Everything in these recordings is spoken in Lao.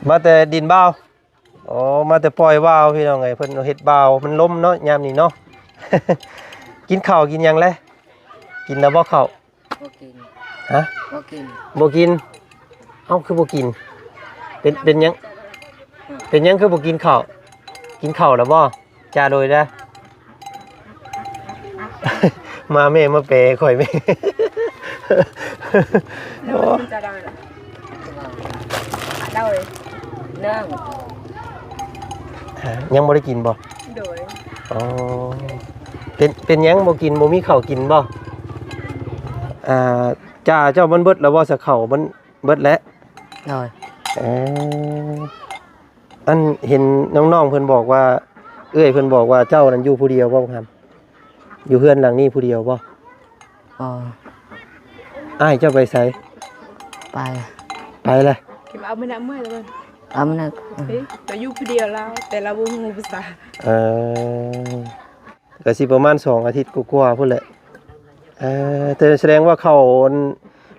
ມາແຕ່ດິນບ່າວ. ໂອ້ ມາແຕ່ປ່ອຍວາວ ພີ່ນ້ອງເອີຍ. ເພິ່ນເຮັດບ່າວ ມັນລົມເນາະ ຍາມນີ້ເນາະ. ກິນເຂົ້າກິນຫຍັງແລະ? ກິນແລ້ວບໍ່ເຂົ້າ? ບໍ່ກິນ. ຮະ? ບໍ່ກິນ. ບໍ່ກິນ? ເອົ້າ ຄືບໍ່ກິນ? ເປັນ ເປັນຫຍັງ? ເປັນຫຍັງຄືບໍ່ກິນເຂົ້າ? ກິນເຂົ້າແລ້ວບໍ່? ຈ້າໂດຍເດີ. ມາແມ່ມາແປໃຫ້ຂ້ອຍແມ່. ໂອ້ ໂດຍ ເນີ່ງ. ຮະ? ຍັງບໍ່ໄດ້ກິນບໍ່? ໂດຍ. ອໍ ເປັນ ເປັນຫຍັງບໍ່ກິນ? ບໍ່ມີເຂົ້າກິນບໍ່? ອ່າ ຈ້າເຈົ້າມັນເບິດແລ້ວບໍ່? ສະເຂົ້າມັນເບິດແລ້ວ? ໂດຍ. ເອີ ອັນເຫັນນ້ອງໆເພິ່ນບອກວ່າ ເອື້ອຍເພິ່ນບອກວ່າເຈົ້ານັ້ນຢູ່ຜູ້ດຽວບໍ່? ຢູ່ເຮືອນຫຼັງນີ້ຜູ້ດຽວບໍ່? ອໍ ອ້າຍເຈົ້າໄປໃສ? ໄປ ໄປແລ້ວ. ເອົາມານຳເມື່ອຍແລ້ວເບິ່ງ ເອົາມານຳ ເອີ ລາວຢູ່ຜູ້ດຽວລາວ ແຕ່ລາວບໍ່ຮູ້ພາສາ. ເອີ ກໍຊິປະມານສອງອາທິດກວ່າໆພຸ້ນແຫຼະ. ເອີ ແຕ່ສະແດງວ່າເຂົ້າອັນ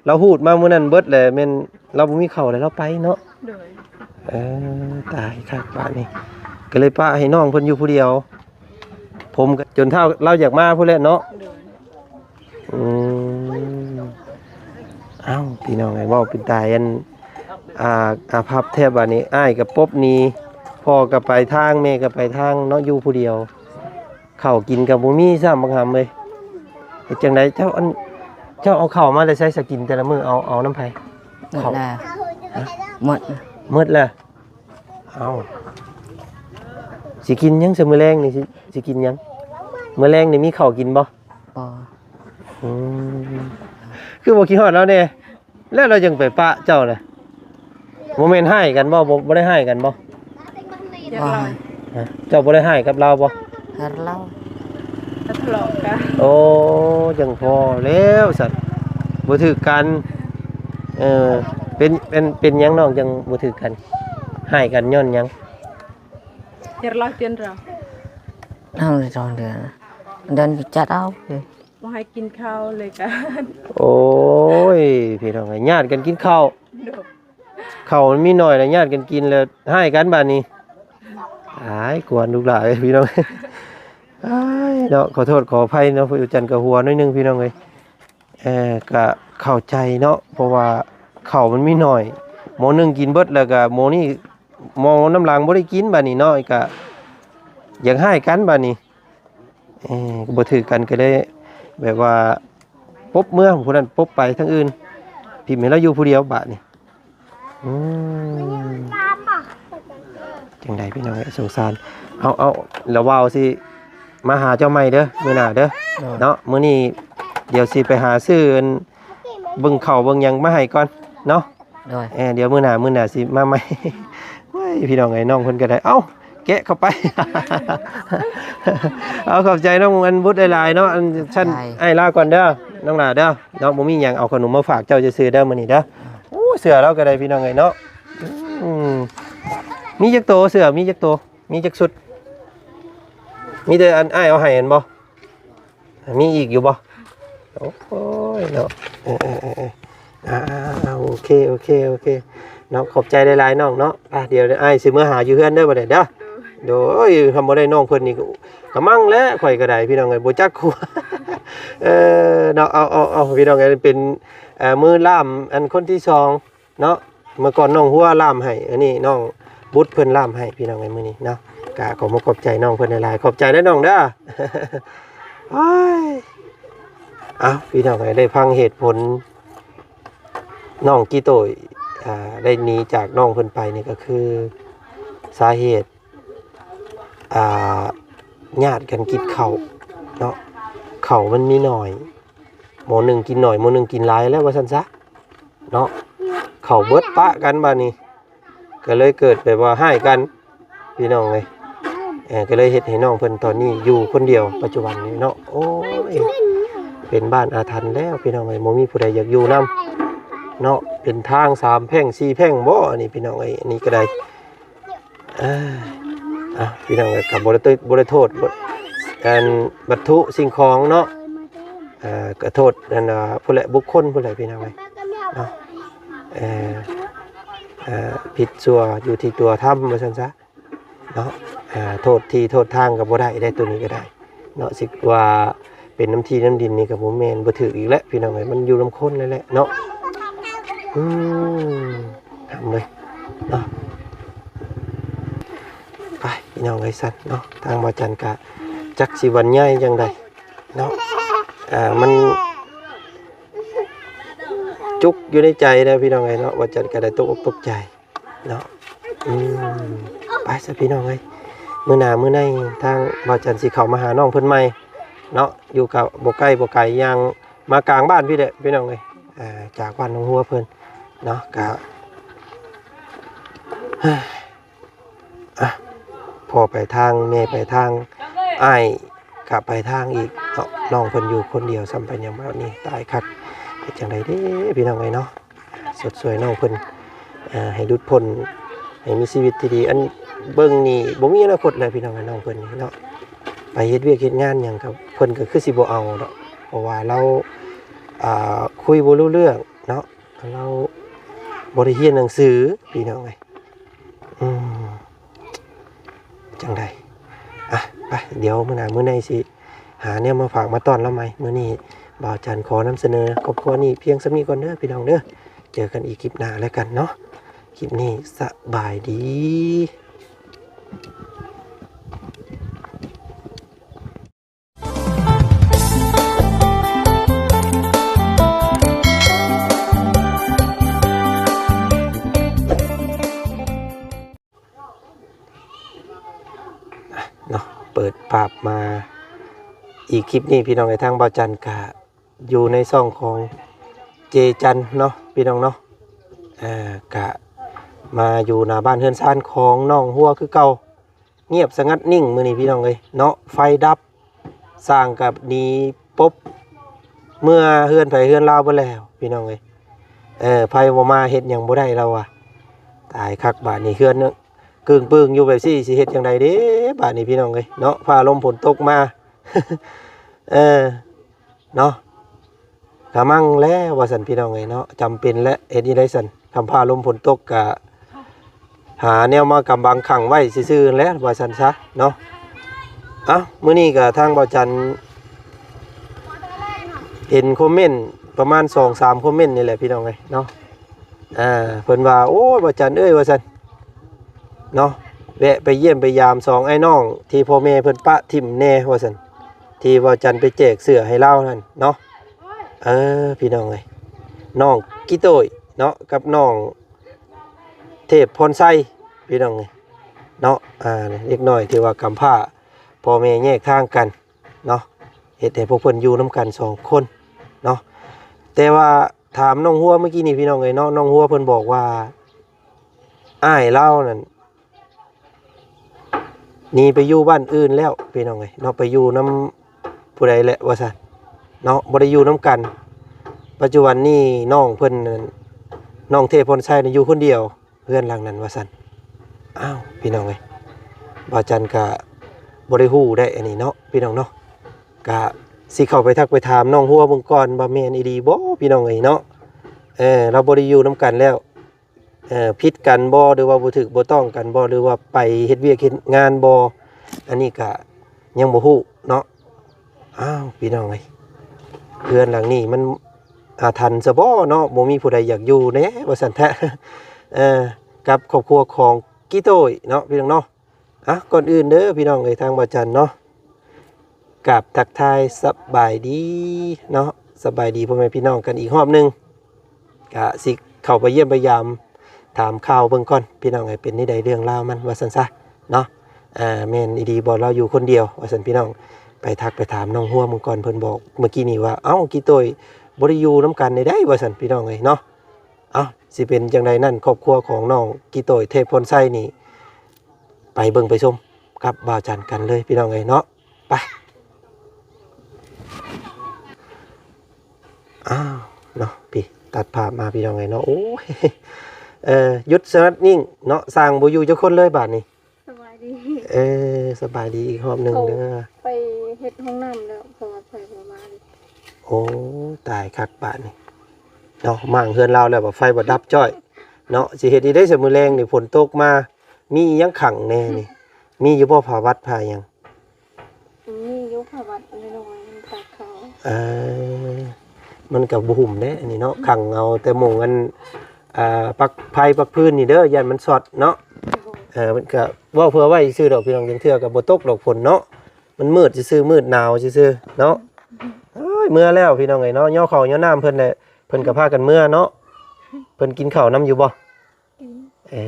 ລາວຮູດມາມື້ນັ້ນເບິດແຫຼະ ແມ່ນລາວບໍ່ມີເຂົ້າແລ້ວລາວໄປເນາະ. ໂດຍ. ເອີ ຕາຍຄັກບາດນີ້ ກໍເລີຍປະໃຫ້ນ້ອງເພິ່ນຢູ່ຜູ້ດຽວ. ຜົມກໍຈົນເຖົ້າລາວຢາກມາພຸ້ນແຫຼະເນາະ. ໂດຍ. ອືມ ເອົ້າ ພີ່ນ້ອງເອີຍ ເວົ້າເປັນຕາອັນ ອ່າ ອາພັບແທ້ບາດນີ້. ອ້າຍກໍປົບໜີ ພໍ່ກໍໄປທາງ ແມ່ກໍໄປທາງເນາະ ຢູ່ຜູ້ດຽວ. ເຂົ້າກິນກໍບໍ່ມີຊ້ຳບັກຫຳເອີຍ. ເຮັດຈັ່ງໃດ ເຈົ້າ ອັນ ເຈົ້າເອົາເຂົ້າມາແຕ່ໃສສະກິນແຕ່ລະມື້? ເອົາ ເອົານຳໃຜ? ໝົດແລ້ວ. ຮະ? ໝົດ ໝົດແລ້ວ. ເອົ້າ ຊິກິນຫຍັງຊະ? ມື້ແລງນີ້ຊິ ຊິກິນຫຍັງ? ມື້ແລງນີ້ມີເຂົ້າກິນບໍ່? ບໍ່. ອືມ ຄືບໍ່ຄິດຮອດລາວແດ່? ແລ້ວລາວຈັ່ງໄປປະເຈົ້າລະ? ບໍ່ແມ່ນຮ້າຍກັນບໍ່? ບໍ່ ບໍ່ໄດ້ຮ້າຍກັນບໍ່? ບໍ່. ຮະ? ເຈົ້າບໍ່ໄດ້ຮ້າຍກັບລາວບໍ່? ກັບລາວ ທະເລາະກັນ. ໂອ້ ຈັ່ງພໍແລ້ວຊັ້ນ ບໍ່ຖືກກັນ. ເອີ ເປັນ ເປັນ ເປັນຫຍັງນ້ອງຈັ່ງບໍ່ຖືກກັນ? ຮ້າຍກັນຍ້ອນຫຍັງ? ເດືອນລາວ ເດືອນລາວ ເຮົາໄດ້ສອງເດືອນ ເດືອນຈັດເອົາ ບໍ່ໃຫ້ກິນເຂົ້າເລີຍກັນ. ໂອ້ຍ ພີ່ນ້ອງເອີຍ ຍາດກັນກິນເຂົ້າ. ໂດຍ. ເຂົ້າມັນມີໜ້ອຍລະຍາດກັນກິນ ລະຮ້າຍກັນບາດນີ້. ອາຍ ກວນລູກຫຼານເອີຍ ພີ່ນ້ອງ. ອາຍເນາະ ຂໍໂທດຂໍອະໄພເນາະ ຜູ້ຈັນກະຫົວໜ້ອຍໜຶ່ງ ພີ່ນ້ອງເອີຍ. ເອີ ກະເຂົ້າໃຈເນາະ ເພາະວ່າເຂົ້າມັນມີໜ້ອຍ ໝໍໜຶ່ງກິນເບິດ ແລ້ວກະໝໍນີ້ ໝໍນຳຫຼັງບໍ່ໄດ້ກິນບາດນີ້ເນາະ ກະຢາກຮ້າຍກັນບາດນີ້. ເອີ ບໍ່ຖືກກັນກໍເລີຍແບບວ່າປົບເມືອ ຜູ້ນັ້ນປົບໄປທາງອື່ນ ຖິ້ມໃຫ້ລາວຢູ່ຜູ້ດຽວບາດນີ້. ອືມ ຈັ່ງໃດພີ່ນ້ອງເອີຍ ສົງສານ. ເອົາ ເອົາ ລະວ່າວຊິມາຫາເຈົ້າໃໝ່ເດີ ມື້ໜ້າເດີ. ໂດຍ. ເນາະ ມື້ນີ້ດຽວຊິໄປຫາຊື້ອັນ ເບິ່ງເຂົ້າເບິ່ງຫຍັງມາໃຫ້ກ່ອນເນາະ. ໂດຍ. ເອີ ດຽວມື້ໜ້າ ມື້ໜ້າຊິມາໃໝ່. ໂອ້ຍ ພີ່ນ້ອງເອີຍ ນ້ອງເພິ່ນກໍໄດ້ ເອົ້າ ແກະເຂົ້າໄປ. ເອົາ ຂອບໃຈນ້ອງອັນບຸດຫຼາຍໆເນາະ. ອັນຊັ້ນ ຂອບໃຈ ອ້າຍລາກ່ອນເດີ ນ້ອງຫຼ້າເດີເນາະ. ບໍ່ມີຫຍັງ ເອົາຂະໜົມມາຝາກເຈົ້າຊື່ໆເດີມື້ນີ້ເດີ. ໂອ້ ເສື້ອລາວກໍໄດ້ ພີ່ນ້ອງເອີຍເນາະ. ອືມ ມີຈັກໂຕ ເສື້ອມີຈັກໂຕ ມີຈັກຊຸດ? ມີແຕ່ອັນອ້າຍເອົາໃຫ້ຫັ້ນບໍ່? ມີອີກຢູ່ບໍ່? ໂອ້ຍເນາະ ເອີໆໆໆ ອ່າໆໆ ໂອເຄ ໂອເຄ ໂອເຄເນາະ. ຂອບໃຈຫຼາຍໆນ້ອງເນາະ. ໄປ ດຽວອ້າຍຊິເມືອຫາຢູ່ເຮືອນເດີບັດນີ້ເດີ. ໂດຍ ຄັນບໍ່ໄດ້ນ້ອງເພິ່ນນີ້ກໍ ກະມັ່ງແຫຼະ ຂ້ອຍກໍໄດ້ ພີ່ນ້ອງເອີຍ ບໍ່ຈັກຄົວ. ເອີເນາະ ເອົາ ເອົາ ເອົາ ພີ່ນ້ອງເອີຍ ເປັນ ເອີ ມືລ່າມອັນຄົນທີສອງ ເນາະ. ເມື່ອກ່ອນນ້ອງຫົວລ່າມໃຫ້ ອັນນີ້ນ້ອງບຸດເພິ່ນລ່າມໃຫ້ ພີ່ນ້ອງເອີຍ ມື້ນີ້ເນາະ. ກະຂໍຂອບໃຈນ້ອງເພິ່ນຫຼາຍໆ ຂອບໃຈເດີນ້ອງເດີ. ໂອ້ຍ ເອົ້າ ພີ່ນ້ອງເອີຍ ໄດ້ຟັງເຫດຜົນນ້ອງກີໂຕຍ ອ່າ ໄດ້ໜີຈາກນ້ອງເພິ່ນໄປນີ້ ກໍຄືສາເຫດ ອ່າ ຍາດກັນກິນເຂົ້າເນາະ. ເຂົ້າມັນມີໜ້ອຍ ໝໍໜຶ່ງກິນໜ້ອຍ ໝໍໜຶ່ງກິນຫຼາຍແລ້ວ ວ່າຊັ້ນຊະເນາະ. ເຂົ້າເບິດປະກັນບາດນີ້ ກໍເລີຍເກີດແບບວ່າຮ້າຍກັນ ພີ່ນ້ອງເອີຍ. ເອີ ກໍເລີຍເຮັດໃຫ້ນ້ອງເພິ່ນຕອນນີ້ຢູ່ຄົນດຽວປັດຈຸບັນນີ້ເນາະ. ໂອ້ຍ ເປັນບ້ານອາຖັນແລ້ວ ພີ່ນ້ອງເອີຍ ບໍ່ມີຜູ້ໃດຢາກຢູ່ນຳເນາະ. ເປັນທາງສາມແພ່ງສີ່ແພ່ງບໍ ອັນນີ້ ພີ່ນ້ອງເອີຍ ອັນນີ້ກໍໄດ້. ເອີ ອ່ະ ພີ່ນ້ອງເອີຍ ກໍບໍ່ໄດ້ ບໍ່ໄດ້ໂທດ ບໍ່ ອັນ ວັດຖຸສິ່ງຂອງເນາະ. ເອີ ກໍໂທດອັນ ອ່າ ຜູ້ແຫຼະ ບຸກຄົນຜູ້ແຫຼະ ພີ່ນ້ອງເອີຍເນາະ. ເອີ ອ່າ ຜິດຊົ່ວຢູ່ທີ່ຕົວທຳວ່າຊັ້ນຊະເນາະ. ອ່າ ໂທດທີ່ໂທດທາງກໍບໍ່ໄດ້ເດ້ ໂຕນີ້ກໍໄດ້ເນາະ. ຊິວ່າເປັນນ້ຳທີ່ນ້ຳດິນນີ້ກໍບໍ່ແມ່ນ ບໍ່ຖືກອີກແຫຼະພີ່ນ້ອງເອີຍ ມັນຢູ່ນຳຄົນນັ້ນແຫຼະເນາະ. ອືມ ທຳເລີຍເນາະ. ໄປພີ່ນ້ອງເອີຍ ຊັ້ນເນາະ ທາງບ່າວຈັນກະຈັກຊິບັນຍາຍຈັ່ງໃດເນາະ. ອ່າ ມັນຈຸກຢູ່ໃນໃຈແລ້ວພີ່ນ້ອງເອີຍເນາະ ບ່າວຈັນກະໄດ້ຕົກອົກຕົກໃຈເນາະ. ອືມ ໄປຊະພີ່ນ້ອງເອີຍ ມື້ໜ້າມື້ໃນທາງບ່າວຈັນຊິເຂົ້າມາຫານ້ອງເພິ່ນໃໝ່ເນາະ. ຢູ່ກະບໍ່ໃກ້ບໍ່ໄກ ຍ່າງມາກາງບ້ານພີ້ແຫຼະພີ່ນ້ອງເອີຍ ອ່າ ຈາກບ້ານໜອງຫົວເພິ່ນເນາະ. ກະ ອ່ະ ພໍ່ໄປທາງ ແມ່ໄປທາງ ອ້າຍກະໄປທາງອີກເນາະ. ນ້ອງເພິ່ນຢູ່ຄົນດຽວຊ້ຳໄປຫຍັງແບບນີ້ ຕາຍຄັກ. ເຮັດຈັ່ງໃດເດ້ພີ່ນ້ອງເອີຍເນາະ ຊົດຊ່ວຍນ້ອງເພິ່ນ ເອີ ໃຫ້ຫຼຸດພົ້ນ ໃຫ້ມີຊີວິດທີ່ດີ. ອັນເບິ່ງນີ້ບໍ່ມີອະນາຄົດແລ້ວພີ່ນ້ອງເອີຍ ນ້ອງເພິ່ນນີ້ເນາະ. ໄປເຮັດວຽກເຮັດງານຫຍັງກໍ ເພິ່ນກໍຄືຊິບໍ່ເອົາດອກ ເພາະວ່າລາວ ອ່າ ຄຸຍບໍ່ຮູ້ເລື່ອງເນາະ. ລາວບໍ່ໄດ້ຮຽນໜັງສືພີ່ນ້ອງເອີຍ. ອືມ ຈັ່ງໃດ ອ່ະ ໄປ ດຽວມື້ໜ້າມື້ໃນຊິຫາແນວມາຝາກມາຕ້ອນລາວໃໝ່. ມື້ນີ້ບ່າວຈັນຂໍນຳສະເໜີຄອບຄົວນີ້ພຽງສ່ຳນີ້ກ່ອນເດີພີ່ນ້ອງເດີ. ເຈີກັນອີກຄລິບໜ້າແລ້ວກັນເນາະ. ຄລິບນີ້ສະບາຍດີ. ເນາະ ເປີດພາບມາອີກຄລິບນີ້ພີ່ນ້ອງເອີຍ ທາງບ່າວຈັນກະຢູ່ໃນຊ່ອງຂອງເຈຈັນເນາະ ພີ່ນ້ອງເນາະ. ເອີ ກະມາຢູ່ໜ້າບ້ານເຮືອນຊານຂອງນ້ອງຫົວຄືເກົ່າ. ງຽບສະຫງັດນິ່ງມື້ນີ້ພີ່ນ້ອງເອີຍເນາະ. ໄຟດັບ ຊ່າງກັບໜີປົບເມືອເຮືອນໃຜເຮືອນລາວເບິດແລ້ວພີ່ນ້ອງເອີຍ. ເອີ ໄຟບໍ່ມາເຮັດຫຍັງບໍ່ໄດ້ລາວວ່າ. ຕາຍຄັກບາດນີ້ ເຮືອນກຶ້ງປຶ້ງຢູ່ແບບຊີ້ ຊິເຮັດຈັ່ງໃດເດ້ບາດນີ້ພີ່ນ້ອງເອີຍເນາະ. ຟ້າລົມຝົນຕົກມາ ເອີ ເນາະ ກະມັ່ງແລ້ວວ່າຊັ້ນພີ່ນ້ອງເອີຍເນາະ. ຈຳເປັນແຫຼະ ເຮັດຈັ່ງໃດຊັ້ນ ຄຳຟ້າລົມຝົນຕົກກະຫາແນວມາກຳບັງຂັງໄວ້ຊື່ໆແຫຼະວ່າຊັ້ນຊະເນາະ. ເອົ້າ ມື້ນີ້ກະທາງບ່າວຈັນເຫັນຄອມເມັນປະມານສອງສາມຄອມເມັນນີ້ແຫຼະພີ່ນ້ອງເອີຍເນາະ. ອ່າ ເພິ່ນວ່າ ໂອ້ຍ ບ່າວຈັນເອີຍ ວ່າຊັ້ນເນາະ ແວະໄປຢ້ຽມໄປຢາມສອງອ້າຍນ້ອງທີ່ພໍ່ແມ່ເພິ່ນປະຖິ້ມແດ່ ວ່າຊັ້ນ ທີ່ບ່າວຈັນໄປແຈກເສື້ອໃຫ້ລາວນັ້ນເນາະ. ເອີ ພີ່ນ້ອງເອີຍ ນ້ອງກິໂຕ້ຍເນາະ ກັບນ້ອງເທບພອນໄຊ ພີ່ນ້ອງເອີຍເນາະ. ອ່າ ເດັກນ້ອຍທີ່ວ່າກຳພ້າ ພໍ່ແມ່ແຍກທາງກັນເນາະ ເຮັດໃຫ້ພວກເພິ່ນຢູ່ນຳກັນສອງຄົນເນາະ. ແຕ່ວ່າຖາມນ້ອງຫົວເມື່ອກີ້ນີ້ ພີ່ນ້ອງເອີຍເນາະ ນ້ອງຫົວເພິ່ນບອກວ່າ ອ້າຍລາວນັ້ນ ໜີໄປຢູ່ບ້ານອື່ນແລ້ວພີ່ນ້ອງເອີຍເນາະ ໄປຢູ່ນຳຜູ້ໃດແຫຼະວ່າຊັ້ນເນາະ ບໍ່ໄດ້ຢູ່ນຳກັນ. ປັດຈຸບັນນີ້ນ້ອງເພິ່ນ ນ້ອງເທບພອນໄຊນີ້ຢູ່ຄົນດຽວເຮືອນຫຼັງນັ້ນວ່າຊັ້ນ. ອ້າວ ພີ່ນ້ອງເອີຍ ບ່າວຈັນກະບໍ່ໄດ້ຮູ້ໄດ໋ອັນນີ້ເນາະ ພີ່ນ້ອງເນາະ. ກະຊິເຂົ້າໄປທັກໄປຖາມນ້ອງຫົວເບິ່ງກ່ອນວ່າແມ່ນອີ່ຫຼີບໍ່ ພີ່ນ້ອງເອີຍເນາະ. ເອີ ລາວບໍ່ໄດ້ຢູ່ນຳກັນແລ້ວ ເອີ ຜິດກັນບໍ່ ຫຼືວ່າບໍ່ຖືກບໍ່ຕ້ອງກັນບໍ່ ຫຼືວ່າໄປເຮັດວຽກເຮັດງານບໍ່ ອັນນີ້ກະຍັງບໍ່ຮູ້ເນາະ. ອ້າວ ພີ່ນ້ອງເອີຍ ເຮືອນຫຼັງນີ້ມັນອາຖັນຊະບໍ່ເນາະ ບໍ່ມີຜູ້ໃດຢາກຢູ່ແດ່ວ່າຊັ້ນແທ້. ເອີ ກັບຄອບຄົວຂອງກິໂຕ້ຍເນາະ ພີ່ນ້ອງເນາະ. ອ່ະ ກ່ອນອື່ນເດີພີ່ນ້ອງເອີຍ ທາງບ່າວຈັນເນາະ ກາບທັກທາຍສະບາຍດີເນາະ ສະບາຍດີພໍ່ແມ່ພີ່ນ້ອງກັນອີກຮອບໜຶ່ງ. ກະຊິເຂົ້າໄປຢ້ຽມໄປຢາມ ຖາມຂ່າວເບິ່ງກ່ອນພີ່ນ້ອງເອີຍ ເປັນແນວໃດເລື່ອງລາວມັນ ວ່າຊັ້ນຊະເນາະ. ອ່າ ແມ່ນອີ່ຫຼີບໍ່ລາວຢູ່ຄົນດຽວ ວ່າຊັ້ນພີ່ນ້ອງ. ໄປທັກໄປຖາມນ້ອງຫົວເບິ່ງກ່ອນ ເພິ່ນບອກເມື່ອກີ້ນີ້ວ່າ ເອົ້າ ກິໂຕ້ຍບໍ່ໄດ້ຢູ່ນຳກັນໃດໆ ວ່າຊັ້ນພີ່ນ້ອງເອີຍເນາະ. ເອົ້າ ຊິເປັນຈັ່ງໃດນັ້ນ ຄອບຄົວຂອງນ້ອງກິໂຕ້ຍເທບພອນໄຊນີ້ ໄປເບິ່ງໄປຊົມກັບບ່າວຈັນກັນເລີຍພີ່ນ້ອງເອີຍເນາະ. ໄປ ອ້າວ ເນາະ ພີ້ ຕັດພາບມາພີ່ນ້ອງເອີຍເນາະ. ໂອ້ຍ ເອີ ຢຸດສະຫງັດນິ່ງເນາະ ຊ່າງບໍ່ຢູ່ຈັກຄົນເລີຍບາດນີ້. ສະບາຍດີ ເອີ ສະບາຍດີອີກຮອບໜຶ່ງເດີ. ໄປເຮັດຫ້ອງນ້ຳແລ້ວ ເພາະວ່າໄຟບໍ່ມາເລີຍ. ໂອ້ ຕາຍຄັກບາດນີ້ເນາະ ມ້າງເຮືອນລາວແລ້ວ ບາດໄຟບໍ່ດັບຈ້ອຍ. ເນາະ ຊິເຮັດອີ່ໃດຊະມື້ແລງນີ້ ຝົນຕົກມາ ມີອີ່ຫຍັງຂັງແດ່ນີ້? ມີຢູ່ບໍ່ ຜ້າວັດຜ້າຫຍັງ? ມີຢູ່ຜ້າວັດນ້ອຍໆ ມັນຕັກເຂົ້າ. ເອີ ມັນກໍບໍ່ຫຸ້ມເດ້ອັນນີ້ເນາະ ຂັງເອົາແຕ່ມຸງອັນ ອ່າ ປັກໄຟປັກພື້ນນີ້ເດີ ຢ້ານມັນຊັອດເນາະ. ເອີ ມັນກໍເວົ້າເພື່ອໄວ້ຊື່ດອກພີ່ນ້ອງ ຈັ່ງເທື່ອກໍບໍ່ຕົກດອກຝົນເນາະ ມັນມືດຊື່ໆ ມືດໜາວຊື່ໆເນາະ. ໂອ້ຍ ເມືອແລ້ວພີ່ນ້ອງເອີຍເນາະ ຍໍເຂົ້າຍໍນ້ຳເພິ່ນແຫຼະ ເພິ່ນກໍພາກັນເມືອເນາະ. ເພິ່ນກິນເຂົ້ານຳຢູ່ບໍ່? ກິນ. ເອີ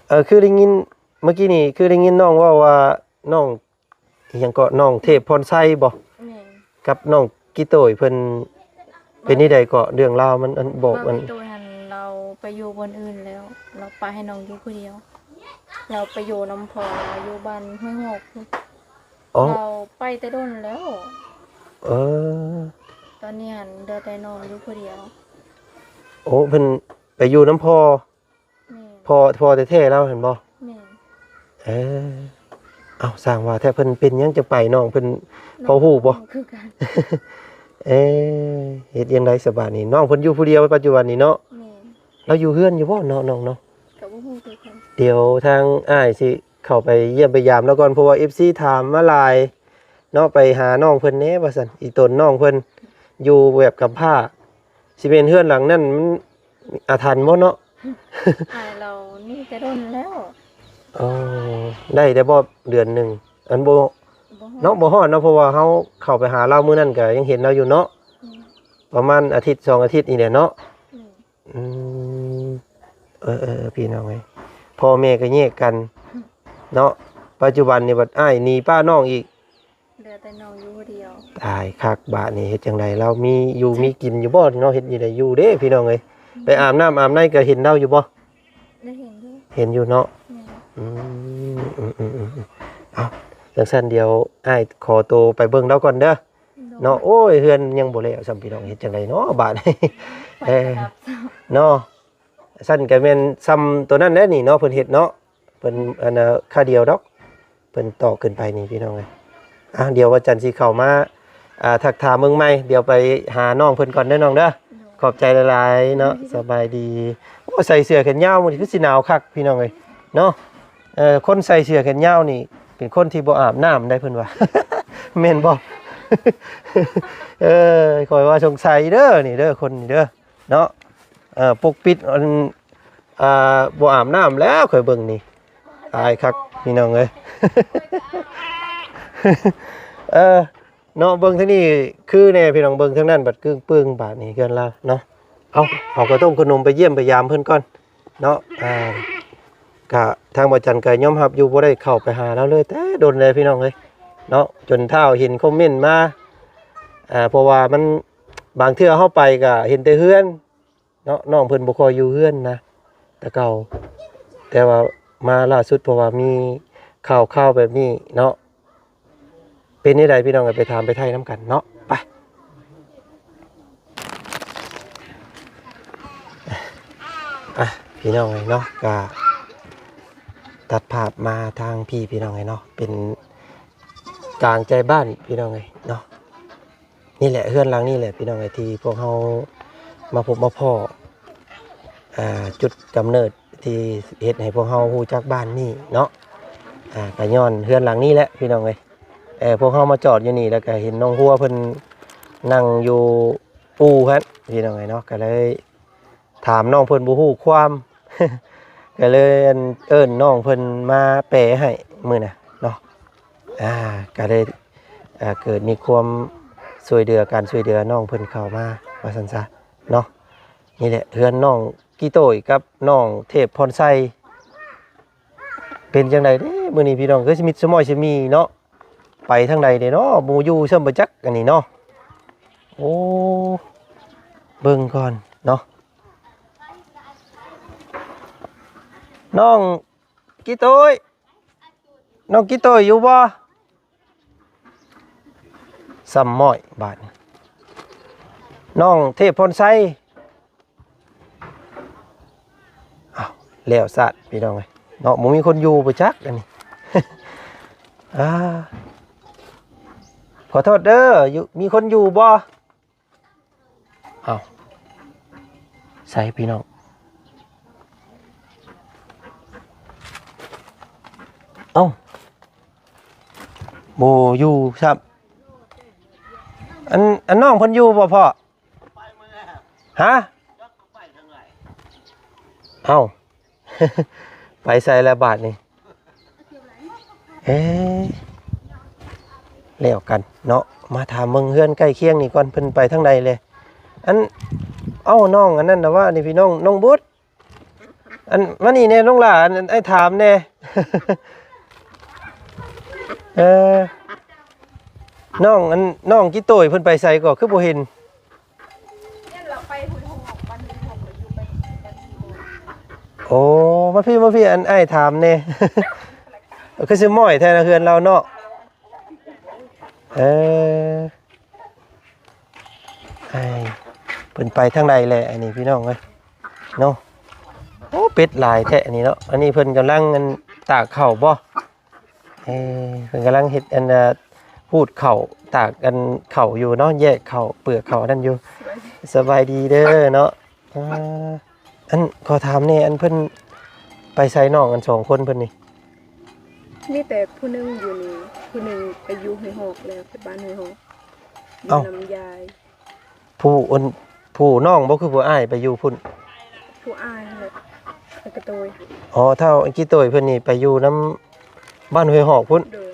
ເອີ ຄືໄດ້ຍິນ ເມື່ອກີ້ນີ້ຄືໄດ້ຍິນນ້ອງເວົ້າວ່າ ນ້ອງ ອີ່ຫຍັງເກາະ ນ້ອງເທບພອນໄຊບໍ? ແມ່ນ. ກັບນ້ອງກິໂຕຍເພິ່ນ ເປັນແນວໃດເກາະ ເລື່ອງລາວມັນ ອັນ ບອກ ນ້ອງ ອັນ ກິໂຕຍຫັ້ນ ລາວໄປຢູ່ບ່ອນອື່ນແລ້ວ ລາວປະໃຫ້ນ້ອງຢູ່ຜູ້ດຽວ ລາວໄປຢູ່ນຳພໍ່ ລາວຢູ່ບ້ານຫ້ວຍຮອກພຸ້ນ. ອໍ ລາວໄປແຕ່ດົນແລ້ວ. ເອີ ຕອນນີ້ຫັ້ນເຫຼືອແຕ່ນ້ອງຢູ່ຜູ້ດຽວ. ໂອ້ ເພິ່ນໄປຢູ່ນຳພໍ່. ແມ່ນ. ພໍ່ ພໍ່ແທ້ໆລາວຫັ້ນບໍ? ແມ່ນ. ເອີ ເອົ້າ ສ້າງວ່າແທ້ ເພິ່ນເປັນຫຍັງຈະໄປ ນ້ອງເພິ່ນພໍຮູ້ບໍ? ຄືກັນ. ເອີ ເຮັດຈັ່ງໃດສະບາດນີ້ ນ້ອງເພິ່ນຢູ່ຜູ້ດຽວປັດຈຸບັນນີ້ເນາະ? ແມ່ນ. ລາວຢູ່ເຮືອນຢູ່ບໍ່ເນາະ ນ້ອງເນາະ? ກໍບໍ່ຮູ້ຄືກັນ. ດຽວທາງອ້າຍຊິເຂົ້າໄປຢ້ຽມໄປຢາມລາວກ່ອນ ເພາະວ່າເອັຟຊີຖາມມາຫຼາຍເນາະ ໄປຫານ້ອງເພິ່ນແດ່ວ່າຊັ້ນ ອີ່ຕົນນ້ອງເພິ່ນຢູ່ແບບກຳພ້າ ຊິແມ່ນເຮືອນຫຼັງນັ້ນມັນອາຖັນບໍ່ເນາະ? ອ້າຍລາວໜີແຕ່ດົນແລ້ວ. ອໍ ໄດ້ແຕ່ບໍ່ເດືອນໜຶ່ງ ອັນບໍ່ ບໍ່ຮອດ ເນາະ ບໍ່ຮອດເນາະ ເພາະວ່າເຮົາເຂົ້າໄປຫາລາວມື້ນັ້ນກໍຍັງເຫັນລາວຢູ່ເນາະ. ອືມ. ປະມານອາທິດສອງອາທິດນີ້ແຫຼະເນາະ. ອືມ. ອືມ ເອີໆ ພີ່ນ້ອງເອີຍ ພໍ່ແມ່ກໍແຍກກັນເນາະ ປັດຈຸບັນນີ້ບັດອ້າຍໜີປ້ານ້ອງອີກ. ເຫຼືອແຕ່ນ້ອງຢູ່ຜູ້ດຽວ. ຕາຍຄັກບາດນີ້ ເຮັດຈັ່ງໃດ ລາວມີຢູ່ມີກິນຢູ່ບໍ່ເນາະ? ເຮັດຢູ່ໃດຢູ່ເດ້ພີ່ນ້ອງເອີຍ. ໄປອາບນ້ຳອາບໃນກໍເຫັນລາວຢູ່ບໍ່? ໄດ້ເຫັນຢູ່. ເຫັນຢູ່ເນາະ. ແມ່ນ. ອືມ ອືມໆໆໆ ເອົ້າ ຈັ່ງຊັ້ນດຽວອ້າຍຂໍໂຕໄປເບິ່ງລາວກ່ອນເດີ. ໂດຍ. ເນາະ ໂອ້ຍ ເຮືອນຍັງບໍ່ແລ້ວຊ້ຳພີ່ນ້ອງ ເຮັດຈັ່ງໃດເນາະບາດນີ້? ໄປ ເອີ ລະດັບຊ້ຳ ເນາະ. ຊັ້ນກໍແມ່ນຊ່ຳໂຕນັ້ນແຫຼະນີ້ເນາະ ເພິ່ນເຮັດເນາະ ເພິ່ນ ອັນນ່າ ຄ່າດຽວດອກ ເພິ່ນຕອກຂຶ້ນໄປນີ້ພີ່ນ້ອງເອີຍ. ອ່ະ ດຽວວັນຈັນຊິເຂົ້າມາ ອ່າ ທັກຖາມເບິ່ງໃໝ່ ດຽວໄປຫານ້ອງເພິ່ນກ່ອນເດີນ້ອງເດີ. ໂດຍ. ຂອບໃຈຫຼາຍໆເນາະ. ໂດຍ. ສະບາຍດີ. ໂອ້ ໃສ່ເສື້ອແຂນຍາວມື້ນີ້ຄືຊິໜາວຄັກພີ່ນ້ອງເອີຍເນາະ. ເອີ ຄົນໃສ່ເສື້ອແຂນຍາວນີ້ເປັນຄົນທີ່ບໍ່ອາບນ້ຳໄດ໋ເພິ່ນວ່າ ແມ່ນບໍ່? ເອີ ຂ້ອຍວ່າສົງໄສເດີນີ້ເດີ ຄົນນີ້ເດີ. ເນາະ ເອີ ປົກປິດ ອັນ ອ່າ ບໍ່ອາບນ້ຳແລ້ວ ຂ້ອຍເບິ່ງນີ້ ອາຍຄັກພີ່ນ້ອງເອີຍ. ເອີ ເນາະ ເບິ່ງທາງນີ້ຄືແດ່ພີ່ນ້ອງ ເບິ່ງທາງນັ້ນບັດກຶ້ງປຶ້ງ ບາດນີ້ເຮືອນລາວເນາະ. ເອົາ ເອົາກະຕົ້ມຂະໜົມໄປຢ້ຽມໄປຢາມເພິ່ນກ່ອນເນາະ. ອ່າ ກະທາງບໍ່ຈັນກະຍອມຮັບຢູ່ ບໍ່ໄດ້ເຂົ້າໄປຫາລາວເລີຍແຕ່ດົນແລ້ວພີ່ນ້ອງເອີຍເນາະ. ຈົນທ້າວເຫັນຄອມເມັນມາ ອ່າ ເພາະວ່າມັນ ບາງເທື່ອເຮົາໄປກະເຫັນແຕ່ເຮືອນ ເນາະ ນ້ອງເພິ່ນບໍ່ຄ່ອຍຢູ່ເຮືອນນະ ແຕ່ເກົ່າ ແຕ່ວ່າມາລ່າສຸດ ເພາະວ່າມີຂ່າວໆແບບນີ້ເນາະ. ເປັນແນວໃດພີ່ນ້ອງເອີຍ ໄປຖາມໄປໄຖ່ນຳກັນເນາະ ໄປ. ອ່ະ ພີ່ນ້ອງເອີຍເນາະ ກະຕັດພາບມາທາງພີ້ ພີ່ນ້ອງເອີຍເນາະ ເປັນກາງໃຈບ້ານ ພີ່ນ້ອງເອີຍເນາະ. ນີ້ແຫຼະ ເຮືອນຫຼັງນີ້ແຫຼະພີ່ນ້ອງເອີຍ ທີ່ພວກເຮົາມາພົບມາພໍ້ ອ່າ ຈຸດກຳເນີດທີ່ເຮັດໃຫ້ພວກເຮົາຮູ້ຈັກບ້ານນີ້ເນາະ. ອ່າ ກະຍ້ອນເຮືອນຫຼັງນີ້ແຫຼະພີ່ນ້ອງເອີຍ ເອີ ພວກເຮົາມາຈອດຢູ່ນີ້ ແລ້ວກະເຫັນນ້ອງຫົວເພິ່ນນັ່ງຢູ່ອູ່ຫັ້ນພີ່ນ້ອງເອີຍເນາະ ກະເລີຍ ຖາມນ້ອງເພິ່ນບໍ່ຮູ້ຄວາມ ກໍເລີຍ ອັ່ນ ເອີ້ນນ້ອງເພິ່ນມາແປໃຫ້ມື້ນະເນາະ. ອ່າ ກໍເລີຍ ອ່າ ເກີດມີຄວາມຊ່ວຍເຫຼືອ ການຊ່ວຍເຫຼືອນ້ອງເພິ່ນເຂົ້າມາວ່າຊັ້ນຊະເນາະ. ນີ້ແຫຼະເຮືອນນ້ອງກີໂຕ້ຍກັບນ້ອງເທບພອນໄຊ. ເປັນຈັ່ງໃດເດ້ມື້ນີ້ພີ່ນ້ອງ ຄືຊິມິດສະມ້ອຍສະມີເນາະ? ໄປທາງໃດເດ້ເນາະ ບໍ່ຢູ່ຊ້ຳບໍ່ຈັກອັນນີ້ເນາະ. ໂອ້ ເບິ່ງກ່ອນເນາະ ນ້ອງກີໂຕ້ຍ ນ້ອງກີໂຕ້ຍຢູ່ບໍ່? ຊ້ຳມ້ອຍບາດນີ້ ນ້ອງເທບພອນໄຊ. ອ້າວ ແລ້ວຊາດພີ່ນ້ອງເອີຍເນາະ ບໍ່ມີຄົນຢູ່ບໍ່ຈັກອັນນີ້. ອ່າ ຂໍໂທດເດີ ຢູ່ ມີຄົນຢູ່ບໍ່? ອ້າວ ໃສພີ່ນ້ອງ ເອົ້າ ບໍ່ຢູ່ຊ້ຳ. ອັນ ອັນນ້ອງເພິ່ນຢູ່ບໍ່ພໍ່? ຮະ? ເອົ້າ ໄປໃສລະບາດນີ້? ເອ ແລ້ວກັນເນາະ ມາຖາມເບິ່ງເຮືອນໃກ້ຄຽງນີ້ກ່ອນ ເພິ່ນໄປທາງໃດແລະ? ອັນ ເອົ້າ ນ້ອງອັນນັ້ນນະວ່າ ນີ້ພີ່ນ້ອງ ນ້ອງບຸດ ອັນ ມານີ້ແດ່ນ້ອງຫຼ້າ ອັນ ອັນ ອ້າຍຖາມແດ່ ເອີ ນ້ອງ ອັນ ນ້ອງກິໂຕຍເພິ່ນໄປໃສກໍຄືບໍ່ເຫັນ? ໂອ້ ມາພີ້ ມາພີ້ ອັນ ອ້າຍຖາມແດ່ ຄືຊິມ້ອຍແທ້ນະເຮືອນລາວເນາະ. ເອີ ອ້າຍເພິ່ນໄປທາງໃດແຫຼະ ອັນນີ້ພີ່ນ້ອງເອີຍເນາະ. ໂອ້ ເປັດຫຼາຍແທ້ອັນນີ້ເນາະ. ອັນນີ້ເພິ່ນກຳລັງ ອັນ ຕາກເຂົ້າບໍ່? ເອີ ເພິ່ນກຳລັງເຮັດ ອັນ ອາ ຂູດເຂົ້າ ຕາກ ອັນ ເຂົ້າຢູ່ເນາະ ແຍກເຂົ້າ ເປືອກເຂົ້ານັ້ນຢູ່. ສະບາຍດີເດີເນາະ. ອ່າ ອັນ ຂໍຖາມແດ່ ອັນ ເພິ່ນໄປໃສນ້ອງ ອັນ ສອງຄົນເພິ່ນນີ້? ມີແຕ່ຜູ້ໜຶ່ງຢູ່ນີ້ ຜູ້ໜຶ່ງໄປຢູ່ຫ້ວຍຮອກແລ້ວ ໄປບ້ານຫ້ວຍຮອກ ຢູ່ນຳຍາຍ. ຜູ້ ອັນ ຜູ້ນ້ອງບໍ່ ຄືຜູ້ອ້າຍໄປຢູ່ພຸ້ນ? ຜູ້ອ້າຍແຫຼະ ໄປກະໂຕຍ. ອໍ ທ້າວກິໂຕຍເພິ່ນນີ້ໄປຢູ່ນຳບ້ານຫ້ວຍຮອກພຸ້ນ? ໂດຍ.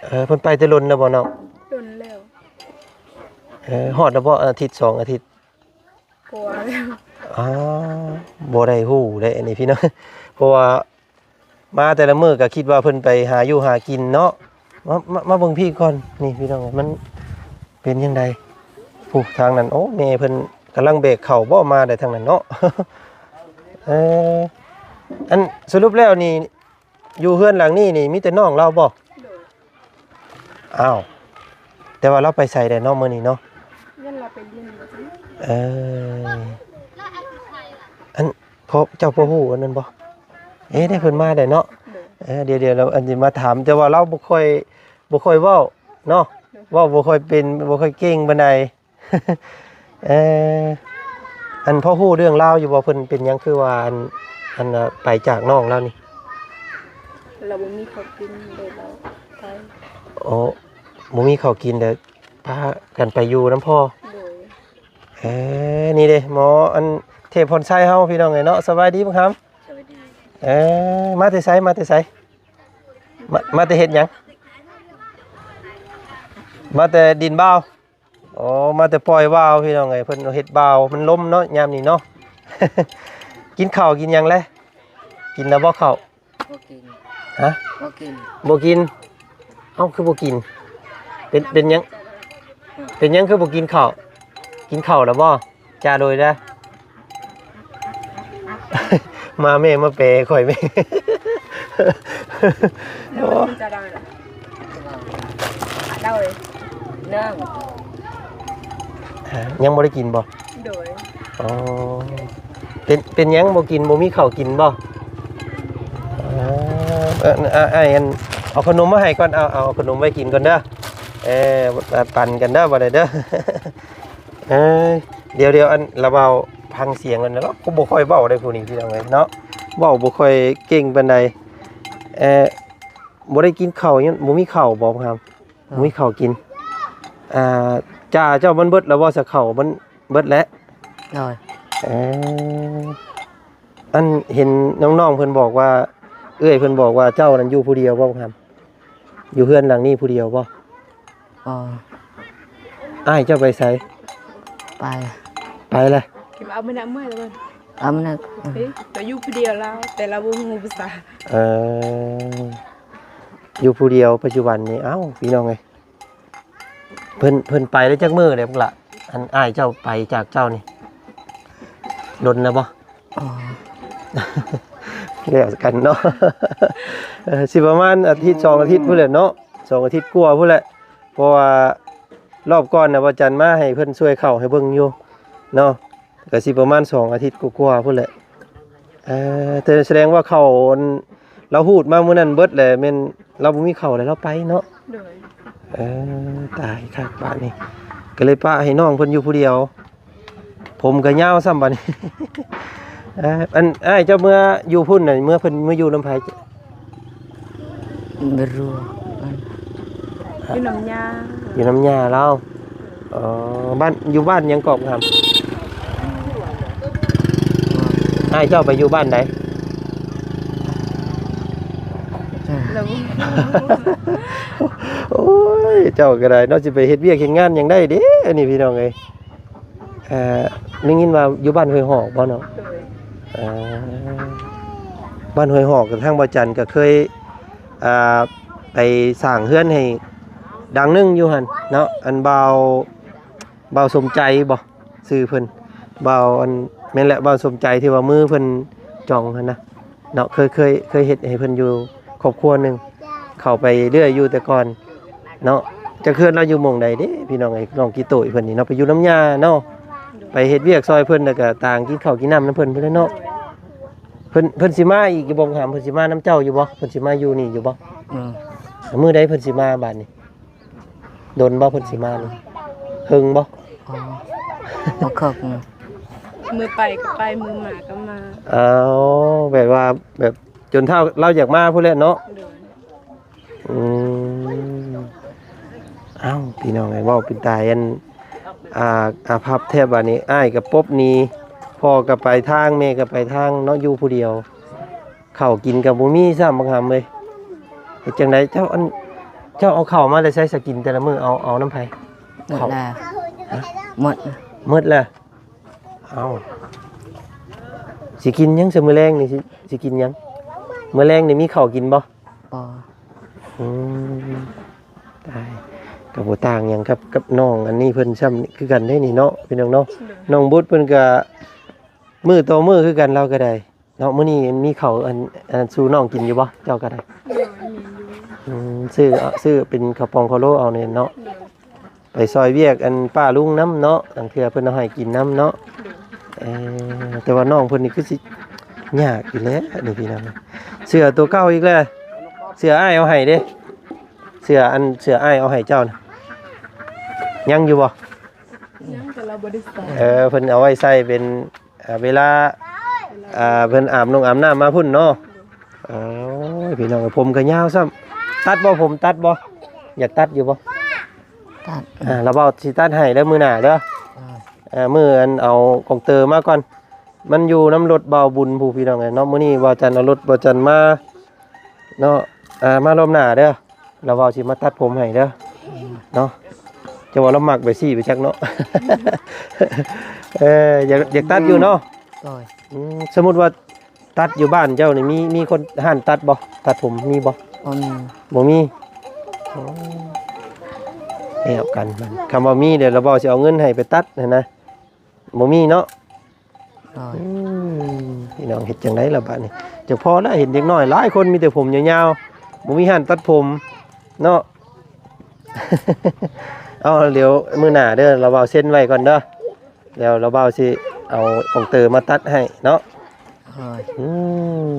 ເອີ ເພິ່ນໄປແຕ່ດົນແລ້ວບໍ່ນ້ອງ? ດົນແລ້ວ. ເອີ ຮອດແລ້ວບໍ່ ອາທິດສອງອາທິດ? ກວ່າແລ້ວ. ອາ ບໍ່ໄດ້ຮູ້ເດ້ອັນນີ້ພີ່ນ້ອງ ເພາະວ່າ ມາແຕ່ລະມື້ກໍຄິດວ່າເພິ່ນໄປຫາຢູ່ຫາກິນເນາະ. ມາ ມາ ມາເບິ່ງພີ້ກ່ອນ ນີ້ພີ່ນ້ອງ ມັນເປັນຈັ່ງໃດ? ຜູ້ທາງນັ້ນ ໂອ້ ແມ່ເພິ່ນກຳລັງແບກເຂົ້າບໍ່ ມາໄດ້ທາງນັ້ນເນາະ. ເອີ ອັນ ສະຫຼຸບແລ້ວນີ້ ຢູ່ເຮືອນຫຼັງນີ້ນີ້ ມີແຕ່ນ້ອງລາວບໍ່? ໂດຍ. ອ້າວ ແຕ່ວ່າລາວໄປໃສແດ່ເນາະ ມື້ນີ້ເນາະ? ຢ້ານລາວໄປຫຼິ້ນວ່າຊັ້ນ. ເອີ ອັນ ພໍ່ ເຈົ້າພໍຮູ້ອັນນັ້ນບໍ່? ເອ ໄດ້ເພິ່ນມາໄດ້ເນາະ. ໂດຍ. ເອີ ດຽວ ດຽວລາວ ອັນ ຊິມາຖາມ ແຕ່ວ່າລາວບໍ່ຄ່ອຍ ບໍ່ຄ່ອຍເວົ້າເນາະ. ໂດຍ. ເວົ້າບໍ່ຄ່ອຍເປັນ ບໍ່ຄ່ອຍເກັ່ງປານໃດ. ເອີ ອັນ ພໍຮູ້ເລື່ອງລາວຢູ່ບໍ່? ເພິ່ນເປັນຫຍັງຄືວ່າ ອັນ ອັນ ອາ ໄປຈາກນ້ອງລາວນີ້? ລາວບໍ່ມີເຂົ້າກິນເລີຍ ລາວໄປ. ໂອ້ ບໍ່ມີເຂົ້າກິນ ແລ້ວພາກັນໄປຢູ່ນຳພໍ່? ໂດຍ. ເອີ ນີ້ເດ້ ໝໍ ອັນ ເທບພອນໄຊເຮົາ ພີ່ນ້ອງເອີຍເນາະ. ສະບາຍດີບັກຫຳ. ສະບາຍດີ. ເອີ ມາແຕ່ໃສ? ມາແຕ່ໃສ? ມາ ມາແຕ່ເຮັດຫຍັງ? ມາແຕ່ດິນບ່າວ? ອໍ ມາແຕ່ປ່ອຍວ່າວ ພີ່ນ້ອງເອີຍ ເພິ່ນເຮັດບ່າວ ມັນລົມເນາະ ຍາມນີ້ເນາະ. ກິນເຂົ້າກິນຫຍັງແລະ? ກິນແລ້ວບໍ່ເຂົ້າ? ບໍ່ກິນ. ຮະ? ບໍ່ກິນ. ບໍ່ກິນ? ເອົ້າ ຄືບໍ່ກິນ? ເປັນ ເປັນຫຍັງ? ເປັນຫຍັງຄືບໍ່ກິນເຂົ້າ? ກິນເຂົ້າແລ້ວບໍ່? ຈ້າໂດຍເດີ. ມາແມ່ມາແປໃຫ້ຂ້ອຍແມ່. ໂອ້ ໂດຍ ຍັງບໍ່ໄດ້ກິນບໍ່? ໂດຍ. ອໍ ເປັນ ເປັນຫຍັງບໍ່ກິນ? ບໍ່ມີເຂົ້າກິນບໍ່? ເອີ ເອີ ອ້າຍ ອັນ ເອົາຂະໜົມມາໃຫ້ກ່ອນ. ເອົາ ເອົາຂະໜົມໄວ້ກິນກ່ອນເດີ. ເອີ ປັນກັນເດີ ບັດໃດເດີ. ເອີ ດຽວໆ ອັນ ລາວເວົ້າ ຟັງສຽງກ່ອນເນາະ. ຜູ້ບໍ່ຄ່ອຍເວົ້າໄດ໋ຜູ້ນີ້ ພີ່ນ້ອງເອີຍເນາະ ເວົ້າບໍ່ຄ່ອຍເກັ່ງປານໃດ. ເອີ ບໍ່ໄດ້ກິນເຂົ້າ ຍັງບໍ່ມີເຂົ້າບໍ່? ບໍ່ມີເຂົ້າກິນ. ອ່າ ຈ້າເຈົ້າມັນເບິດແລ້ວບໍ່? ສະເຂົ້າມັນເບິດແລ້ວ. ໂດຍ. ເອີ ອັນ ເຫັນນ້ອງໆ ເພິ່ນບອກວ່າ ເອື້ອຍເພິ່ນບອກວ່າເຈົ້ານັ້ນຢູ່ຜູ້ດຽວບໍ່? ຢູ່ເຮືອນຫຼັງນີ້ຜູ້ດຽວບໍ່? ອໍ ອ້າຍເຈົ້າໄປໃສ? ໄປ ໄປແລ້ວ. ເອົາມານຳເມື່ອລະເບິ່ງ ເອົາມານຳ. ເອີ ລາວຢູ່ຜູ້ດຽວລາວ ແຕ່ລາວບໍ່ຮູ້ພາສາ. ເອີ ຢູ່ຜູ້ດຽວປັດຈຸບັນນີ້. ເອົ້າ ພີ່ນ້ອງເອີຍ ເພິ່ນ ເພິ່ນໄປໄດ້ຈັກມື້ແລ້ວພຸ້ນລະ? ອັນ ອ້າຍເຈົ້າໄປຈາກເຈົ້ານີ້ ດົນແລ້ວບໍ່? ອໍ ແລ້ວກັນເນາະ. ເອີ ຊິປະມານອາທິດສອງອາທິດພຸ້ນແຫຼະເນາະ ສອງອາທິດກວ່າພຸ້ນແຫຼະ. ເພາະວ່າລອບກ່ອນນະ ບ່າວຈັນມາໃຫ້ເພິ່ນຊ່ວຍເຂົ້າໃຫ້ເບິ່ງຢູ່ເນາະ ກະຊິປະມານສອງອາທິດກວ່າໆ ພຸ້ນແຫຼະ. ເອີ ແຕ່ສະແດງວ່າເຂົ້າ ອັນ ລາວຮູດມາມື້ນັ້ນເບິດແຫຼະ ແມ່ນລາວບໍ່ມີເຂົ້າແລ້ວລາວໄປເນາະ. ໂດຍ. ເອີ ຕາຍຄັກບາດນີ້ ກະເລີຍປະໃຫ້ນ້ອງເພິ່ນຢູ່ຜູ້ດຽວ. ຜົມກະຍາວຊ້ຳບາດນີ້. ເອີ ອັນ ອ້າຍເຈົ້າເມືອຢູ່ພຸ້ນນະ ເມືອເພິ່ນ ເມືອຢູ່ນຳໃຜ? ບໍ່ຮູ້ ຢູ່ນຳຍ່າ ຢູ່ນຳຍ່າລາວ. ອໍ ບ້ານ ຢູ່ບ້ານຫຍັງເກາະຫຳ? ອ້າຍເຈົ້າໄປຢູ່ບ້ານໃດ? ລາວບໍ່ຮູ້ ໂອ້ຍ ເຈົ້າກໍໄດ້ເນາະ ຊິໄປເຮັດວຽກເຮັດງານຫຍັງໄດ້ເດ້ ອັນນີ້ພີ່ນ້ອງເອີຍ. ເອີ ໄດ້ຍິນວ່າຢູ່ບ້ານຫ້ວຍຫອກບໍ່ເນາະ? ໂດຍ ເອີ ບ້ານຫ້ວຍຫອກ ທາງບ່າວຈັນກໍເຄີຍ ອ່າ ໄປສ້າງເຮືອນໃຫ້ຫຼັງໜຶ່ງຢູ່ຫັ້ນເນາະ ອັນບ່າວ ບ່າວສົມໃຈບໍ່ ຊື່ເພິ່ນ ບ່າວ ອັນ ແມ່ນແຫຼະ ບ່າວສົມໃຈທີ່ວ່າມືເພິ່ນຈອງຫັ້ນນະເນາະ ເຄີຍ ເຄີຍ ເຄີຍເຮັດໃຫ້ເພິ່ນຢູ່ຄອບຄົວໜຶ່ງ ເຂົ້າໄປເລື້ອຍຢູ່ແຕ່ກ່ອນເນາະ. ຈັກເຮືອນລາວຢູ່ໝ່ອງໃດເດ້ ພີ່ນ້ອງເອີຍ ນ້ອງກີໂຕຍເພິ່ນນີ້ເນາະ ໄປຢູ່ນຳຍ່າເນາະ ໄປເຮັດວຽກຊ່ອຍເພິ່ນ ແລ້ວກໍຕ່າງກິນເຂົ້າກິນນ້ຳນຳເພິ່ນພຸ້ນແຫຼະເນາະ. ເພິ່ນ ເພິ່ນຊິມາອີກຢູ່ບໍ່ ຫຳ ເພິ່ນຊິມານຳເຈົ້າຢູ່ບໍ່ ເພິ່ນຊິມາຢູ່ນີ້ຢູ່ບໍ່? ອືມ ມື້ໃດເພິ່ນຊິມາບາດນີ້? ດົນບໍ່ເພິ່ນຊິມານີ້? ເຫິງບໍ່? ອໍ ບໍ່ເຄີຍ ມື້ໄປກໍໄປ ມື້ມາກໍມາ. ອ້າວ ແບບວ່າ ແບບຈົນເທົ່າລາວຢາກມາພຸ້ນແຫຼະເນາະ. ໂດຍ ອືມ ອ້າວ ພີ່ນ້ອງເອີຍ ເວົ້າເປັນຕາອັນ ອ່າ ອາພັບແທ້ບາດນີ້ ອ້າຍກໍປົບໜີ ພໍ່ກໍໄປທາງ ແມ່ກໍໄປທາງເນາະ ຢູ່ຜູ້ດຽວ. ເຂົ້າກິນກໍບໍ່ມີຊ້ຳບັກຫຳເອີຍ. ເຮັດຈັ່ງໃດເຈົ້າ ອັນ ເຈົ້າເອົາເຂົ້າມາແຕ່ໃສສະກິນແຕ່ລະມື້? ເອົາ ເອົານຳໃຜ? ໝົດແລ້ວ ເຂົ້າ ຮະ? ໝົດ ໝົດແລ້ວ. ເອົ້າ ຊິກິນຫຍັງຊະ? ມື້ແລງນີ້ຊິ ຊິກິນຫຍັງ? ມື້ແລງນີ້ມີເຂົ້າກິນບໍ່? ບໍ່. ອືມ ຕາຍ ກໍບໍ່ຕ່າງຫຍັງກັບ ກັບນ້ອງອັນນີ້ເພິ່ນຊ້ຳຄືກັນເດ້ນີ້ເນາະ ພີ່ນ້ອງເນາະ. ນ້ອງບຸດເພິ່ນກໍມື້ຕໍ່ມື້ຄືກັນ ລາວກໍໄດ້ ເນາະ. ມື້ນີ້ມີເຂົ້າອັນ ອັນນັ້ນສູ່ນ້ອງກິນຢູ່ບໍ່? ເຈົ້າກໍໄດ້ ໂດຍ ມີຢູ່. ອືມ ຊື້ ຊື້ເປັນເຂົ້າປ່ອງເຂົ້າໂລເອົານີ້ເນາະ. ໂດຍ ໄປຊ່ອຍວຽກອັນປ້າລຸງນຳເນາະ ລາງເທື່ອເພິ່ນເອົາໃຫ້ກິນນຳເນາະ. ໂດຍ ເອີ ແຕ່ວ່ານ້ອງເພິ່ນນີ້ຄືຊິຍາກຢູ່ແຫຼະນີ້ພີ່ນ້ອງ. ເສື້ອຕົວເກົ່າອີກແລ້ວ ເສື້ອອ້າຍເອົາໃຫ້ເດ້ ເສື້ອອັນ ເສື້ອອ້າຍເອົາໃຫ້ເຈົ້ານະ ຍັງຢູ່ບໍ່? ຍັງ ແຕ່ລາວບໍ່ໄດ້ໃສ່. ເອີ ເພິ່ນເອົາໄວ້ໃສ່ເປັນ ອ່າ ເວລາ ອ່າ ເພິ່ນອາບນົງອາບນ້ຳມາພຸ້ນເນາະ. ໂອ້ຍ ພີ່ນ້ອງ ຜົມກໍຍາວຊ້ຳ. ຕັດບໍ່ ຜົມຕັດບໍ່? ຢາກຕັດຢູ່ບໍ່? ຕັດ. ອ່າ ລາວເວົ້າຊິຕັດໃຫ້ເດີ ມື້ໜ້າເດີ. ອ່າ ເອີ ມື້ອັນເອົາກອງເຕີມາກ່ອນ ມັນຢູ່ນຳລົດບ່າວບຸນພຸ້ນ ພີ່ນ້ອງເອີຍເນາະ. ມື້ນີ້ບ່າວຈັນເອົາລົດບ່າວຈັນມາເນາະ. ອ່າ ມາລອບໜ້າເດີ ລາວເວົ້າຊິມາຕັດຜົມໃຫ້ເດີ ເນາະ. ຈະວ່າລາວມັກແບບຊີ້ໄປຈັກເນາະ. ເອີ ຢາກ ຢາກຕັດຢູ່ເນາະ. ໂດຍ. ອືມ ສົມມຸດວ່າຕັດຢູ່ບ້ານເຈົ້ານີ້ ມີ ມີຄົນຮ້ານຕັດບໍ່? ຕັດຜົມມີບໍ່? ບໍ່ມີ. ບໍ່ມີ. ໂອ້ ແລ້ວກັນ ຄັນວ່າມີ ດຽວລາວເວົ້າຊິເອົາເງິນໃຫ້ໄປຕັດຫັ້ນນະ. ບໍ່ມີເນາະ. ໂດຍ. ອືມ ພີ່ນ້ອງ ເຮັດຈັ່ງໃດລະບາດນີ້? ຈັກພໍລະ ເຫັນເດັກນ້ອຍຫຼາຍຄົນມີແຕ່ຜົມຍາວໆ ບໍ່ມີຮ້ານຕັດຜົມເນາະ. ເອົາ ດຽວມື້ໜ້າເດີ ລາວເວົ້າເຊັນໄວ້ກ່ອນເດີ ແລ້ວລາວເວົ້າຊິເອົາກອງເຕີມາຕັດໃຫ້ເນາະ. ໂດຍ. ອືມ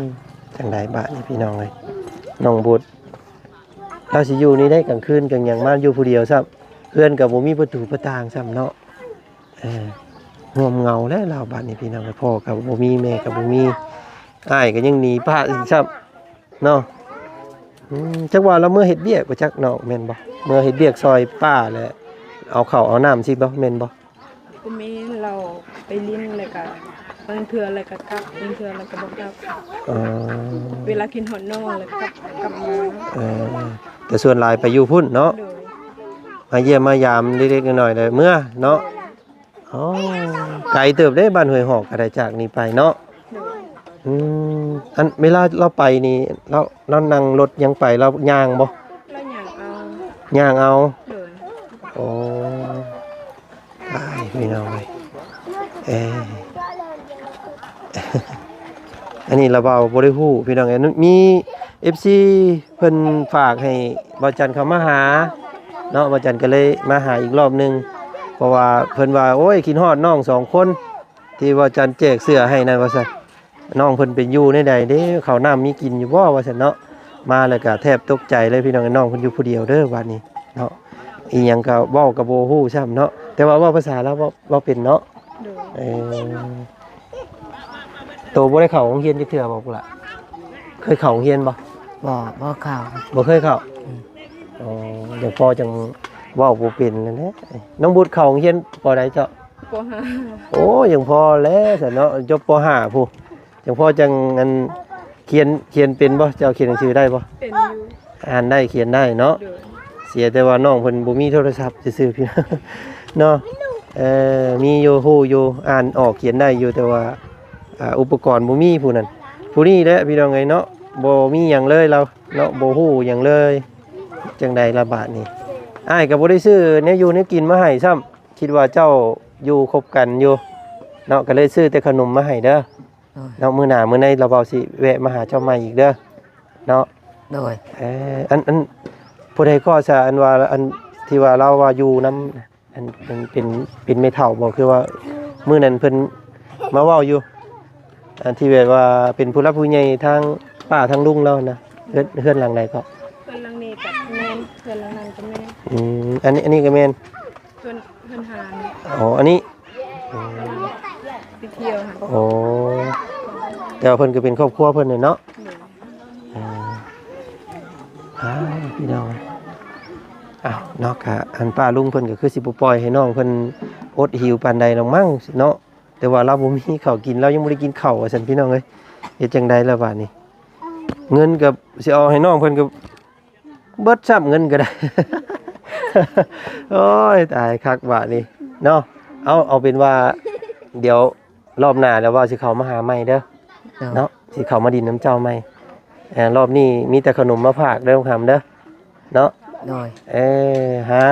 ຈັ່ງໃດບາດນີ້ ພີ່ນ້ອງເອີຍ ນ້ອງບຸດ ລາວຊິຢູ່ນີ້ໄດ້ ກາງຄືນກາງຫຍັງ ມາຢູ່ຜູ້ດຽວຊ້ຳ ເຮືອນກໍບໍ່ມີປະຕູປະຕ່າງຊ້ຳເນາະ. ເອີ ຮ່ວມເຫງົາແລ້ວລາວບາດນີ້ ພີ່ນ້ອງເອີຍ ພໍ່ກໍບໍ່ມີ ແມ່ກໍບໍ່ມີ ອ້າຍກໍຍັງໜີປ້າອີກຊ້ຳເນາະ. ອືມ ຈັກວ່າລາວເມືອເຮັດວຽກບໍ່ຈັກເນາະ ແມ່ນບໍ່? ເມືອເຮັດວຽກຊ່ອຍປ້າ ແລະ ເອົາເຂົ້າເອົານ້ຳຊີ້ບໍ່ ແມ່ນບໍ່? ບໍ່ແມ່ນ ລາວໄປຫຼິ້ນ ແລ້ວກໍບາງເທື່ອ ແລ້ວກໍກັບ ບາງເທື່ອ ແລ້ວກໍບໍ່ກັບ. ອໍ ເວລາຄິດຮອດນ້ອງ ແລ້ວກໍກັບ ກັບມາ. ເອີ ແຕ່ສ່ວນຫຼາຍໄປຢູ່ພຸ້ນເນາະ. ໂດຍ. ມາຢ້ຽມມາຢາມເລັກໆນ້ອຍໆ ແລ້ວເມືອເນາະ. ໂດຍ. ອໍ ໄກເຕີບເດ້ ບ້ານຫ້ວຍຫອກກໍໄດ້ຈາກນີ້ໄປເນາະ. ໂດຍ. ອືມ ອັນເວລາລາວໄປນີ້ ລາວ ລາວນັ່ງລົດຫຍັງໄປ ລາວຍ່າງບໍ່? ລາວຍ່າງເອົາ. ຍ່າງເອົາ. ໂດຍ. ໂອ້ ຕາຍ ພີ່ນ້ອງເອີຍ ເອີ ອັນນີ້ລາວເວົ້າບໍ່ໄດ້ຮູ້ ພີ່ນ້ອງເອີຍ. ມີເອັຟຊີ ເພິ່ນຝາກໃຫ້ບ່າວຈັນເຂົ້າມາຫາເນາະ ບ່າວຈັນກໍເລີຍມາຫາອີກລອບໜຶ່ງ ເພາະວ່າເພິ່ນວ່າ ໂອ້ຍ ຄິດຮອດນ້ອງສອງຄົນ ທີ່ບ່າວຈັນແຈກເສື້ອໃຫ້ນັ້ນວ່າຊັ້ນ. ນ້ອງເພິ່ນເປັນຢູ່ແນວໃດເດ້ ເຂົ້ານ້ຳມີກິນຢູ່ບໍ່ວ່າຊັ້ນເນາະ. ມາແລ້ວກະແທບຕົກໃຈເລີຍພີ່ນ້ອງ ນ້ອງເພິ່ນຢູ່ຜູ້ດຽວເດີບາດນີ້ເນາະ. ອີ່ຫຍັງກະເວົ້າກະບໍ່ຮູ້ຊ້ຳເນາະ ແຕ່ວ່າເວົ້າພາສາລາວເວົ້າ ເວົ້າເປັນເນາະ. ໂດຍ. ເອີ ໂຕບໍ່ໄດ້ເຂົ້າໂຮງຮຽນຈັກເທື່ອບໍ່ ຜູ້ຫຼະ? ເຄີຍເຂົ້າໂຮງຮຽນບໍ່? ບໍ່ ບໍ່ເຂົ້າ ບໍ່ເຄີຍເຂົ້າ. ອືມ ອໍ ຈັ່ງພໍຈັ່ງເວົ້າບໍ່ເປັນນັ້ນແຫຼະ. ນ້ອງບຸດເຂົ້າໂຮງຮຽນ ປ.ໃດເຈົ້າ? ປ.ຫ້າ. ໂອ້ ຍັງພໍແຫຼະຊັ້ນເນາະ ຈົບ ປ.ຫ້າ ພຸ້ນ. ຈັ່ງພໍຈັ່ງ ອັນ ຂຽນ ຂຽນເປັນບໍ່? ເຈົ້າຂຽນໜັງສືໄດ້ບໍ່? ເປັນຢູ່. ອ່ານໄດ້ຂຽນໄດ້ເນາະ. ໂດຍ. ເສຍແຕ່ວ່ານ້ອງເພິ່ນບໍ່ມີໂທລະສັບຊື່ໆ ພີ່ນ້ອງເນາະ. ເອີ ມີຢູ່ ຮູ້ຢູ່ ອ່ານອອກຂຽນໄດ້ຢູ່ ແຕ່ວ່າ ອ່າ ອຸປະກອນບໍ່ມີຜູ້ນັ້ນ. ຜູ້ນີ້ແຫຼະ ພີ່ນ້ອງເອີຍເນາະ ບໍ່ມີຫຍັງເລີຍລາວເນາະ ບໍ່ຮູ້ຫຍັງເລີຍ. ຈັ່ງໃດລະບາດນີ້? ອ້າຍກໍບໍ່ໄດ້ຊື້ແນວຢູ່ແນວກິນມາໃຫ້ຊ້ຳ. ຄິດວ່າເຈົ້າຢູ່ຄົບກັນຢູ່ເນາະ ກໍເລີຍຊື້ແຕ່ຂະໜົມມາໃຫ້ເດີ. ໂດຍ. ເນາະ ມື້ໜ້າມື້ໃນລາວເວົ້າຊິແວະມາຫາເຈົ້າໃໝ່ອີກເດີເນາະ. ໂດຍ. ເອີ ອັນ ອັນ ຜູ້ໃດກໍຊະ ອັນວ່າ ອັນທີ່ວ່າລາວວ່າຢູ່ນຳ ອັນ ເປັນ ເປັນ ເປັນແມ່ເຖົ້າບໍ່? ຄືວ່າມື້ນັ້ນເພິ່ນມາເວົ້າຢູ່ ອັນທີ່ແບບວ່າເປັນຜູ້ຫຼັກຜູ້ໃຫຍ່ທາງປ້າທາງລຸງລາວນະ. ເຮືອນ ເຮືອນຫຼັງໃດເກາະ? ເຮືອນຫຼັງນີ້ກໍແມ່ນ ເຮືອນຫຼັງນັ້ນກໍແມ່ນ. ອືມ ອັນນີ້ ອັນນີ້ກໍແມ່ນ ເຮືອນ ເຮືອນຮ້າງ. ອໍ ອັນນີ້ ອືມ ໄປທ່ຽວຫັ້ນ. ອໍ ແຕ່ວ່າເພິ່ນກໍເປັນຄອບຄົວເພິ່ນແຫຼະເນາະ. ໂດຍ. ເອີ ອ້າວ ພີ່ນ້ອງ ອ້າວ ເນາະ ກະອັນປ້າລຸງເພິ່ນກໍຄືຊິບໍ່ປ່ອຍໃຫ້ນ້ອງເພິ່ນອົດຫິວປານໃດດອກມັ້ງເນາະ. ແຕ່ວ່າລາວບໍ່ມີເຂົ້າກິນ ລາວຍັງບໍ່ໄດ້ກິນເຂົ້າວ່າຊັ້ນ ພີ່ນ້ອງເອີຍ. ເຮັດຈັ່ງໃດລະບາດນີ້? ເງິນກໍຊິເອົາໃຫ້ນ້ອງເພິ່ນກໍ ເບິດຊ້ຳເງິນກໍໄດ້. ໂອ້ຍ ຕາຍຄັກບາດນີ້ເນາະ. ເອົາ ເອົາເປັນວ່າ ດຽວລອບໜ້າແລ້ວວ່າຊິເຂົ້າມາຫາໃໝ່ເດີ. ໂດຍ. ເນາະ ຊິເຂົ້າມາດິນນຳເຈົ້າໃໝ່. ເອີ ລອບນີ້ມີແຕ່ຂະໜົມມາຝາກເດີ ຄຳເດີເນາະ. ໂດຍ. ເອີ ຫາ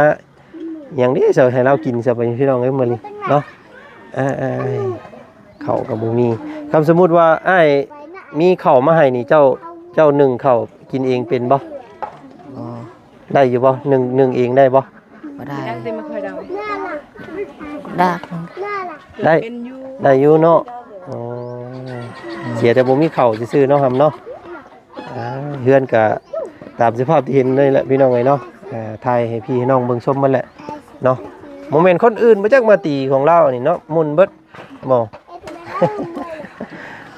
ຫຍັງເດ ເຈົ້າໃຫ້ລາວກິນຊະ ພີ່ນ້ອງເອີຍ ມື້ນີ້ເນາະ. ເອີ ເອີ ເອີ ເຂົ້າກໍບໍ່ມີ. ຄັນສົມມຸດວ່າອ້າຍມີເຂົ້າມາໃຫ້ນີ້ ເຈົ້າ ເຈົ້າໜຶ້ງເຂົ້າກິນເອງເປັນບໍ່? ບໍ່. ໄດ້ຢູ່ບໍ່? ໜຶ້ງ ໜຶ້ງເອງໄດ້ບໍ່? ບໍ່ໄດ້. ໄດ້ ໄດ້ຢູ່ເນາະ. ອໍ ເສຍແຕ່ບໍ່ມີເຂົ້າຊື່ໆເນາະ ຫຳເນາະ. ອ່າ ເຮືອນກະຕາມສະພາບທີ່ເຫັນນີ້ແຫຼະ ພີ່ນ້ອງເອີຍເນາະ. ອ່າ ຖ່າຍໃຫ້ພີ່ໃຫ້ນ້ອງເບິ່ງຊົມໝົດແຫຼະເນາະ. ບໍ່ແມ່ນຄົນອື່ນບໍ່ຈັກ ມາຕີຂອງລາວນີ້ເນາະ ໝຸ່ນເບິດບໍ່?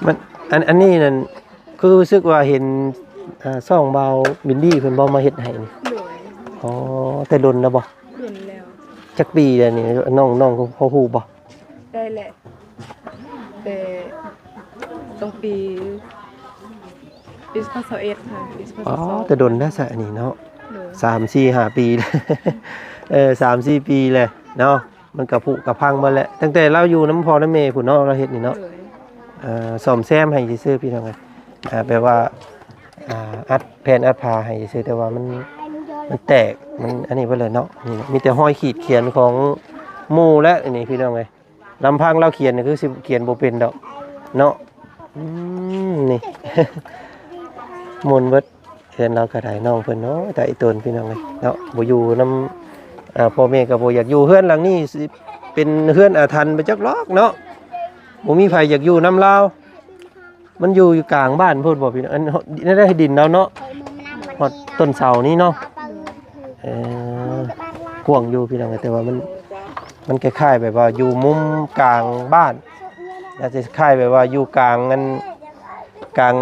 ມັນ ອັນ ອັນນີ້ນັ້ນ ຄືຮູ້ສຶກວ່າເຫັນ ອ່າ ຊ່ອງບ່າວບິນດີເພິ່ນບໍ່ມາເຮັດໃຫ້ນີ້? ໂດຍ. ອໍ ແຕ່ດົນແລ້ວບໍ່? ດົນແລ້ວ. ຈັກປີແລ້ວນີ້ ນ້ອງ ນ້ອງພໍຮູ້ບໍ່? ໄດ້ແຫຼະ ແຕ່ຕ້ອງປີ ປີສອງພັນຊາວເອັດ ຫາປີສອງພັນຊາວສອງ. ອໍ ແຕ່ດົນແລ້ວຊະອັນນີ້ເນາະ. ໂດຍ. ສາມ ສີ່ ຫ້າ ປີ ເອີ ສາມ ສີ່ ປີແລ້ວເນາະ. ມັນກະຜຸກະພັງໝົດແຫຼະ ຕັ້ງແຕ່ລາວຢູ່ນຳພໍ່ນຳແມ່ພຸ້ນເນາະ ລາວເຮັດນີ້ເນາະ. ໂດຍ. ເອີ ສ້ອມແຊມໃຫ້ຊື່ໆ ພີ່ນ້ອງເອີຍ. ອ່າ ແບບວ່າ ອ່າ ອັດແຜ່ນອັດຝາໃຫ້ຊື່ໆ ແຕ່ວ່າມັນ ມັນແຕກ ມັນອັນນີ້ເບິດເລີຍເນາະ. ນີ້ແຫຼະ ມີແຕ່ຮອຍຂີດຂຽນຂອງໝູ່ແຫຼະ ນີ້ ພີ່ນ້ອງເອີຍ. ລຳພັງລາວຂຽນນີ້ຄືຊິຂຽນບໍ່ເປັນດອກເນາະ. ອືມ ນີ້ ໝຸ່ນເບິດ ເຮືອນລາວກໍໄດ້ ນ້ອງເພິ່ນເນາະ ໄດ້ຕົນ ພີ່ນ້ອງເອີຍເນາະ. ບໍ່ຢູ່ນຳ ອ່າ ພໍ່ແມ່ກໍບໍ່ຢາກຢູ່. ເຮືອນຫຼັງນີ້ຊິເປັນເຮືອນອາຖັນໄປຈັກຫຼອກເນາະ ບໍ່ມີໃຜຢາກຢູ່ນຳລາວ. ມັນຢູ່ ຢູ່ກາງບ້ານພຸ້ນບໍ່ ພີ່ນ້ອງ? ອັນ ໃນ ໃນດິນລາວເນາະ ຮອດຕົ້ນເສົານີ້ເນາະ. ເອີ ກວ້າງຢູ່ ພີ່ນ້ອງ ແຕ່ວ່າມັນ ມັນຄ້າຍໆ ແບບວ່າຢູ່ມຸມກາງບ້ານ ອາດຈະຄ້າຍແບບວ່າຢູ່ກາງ ອັນ ກາງ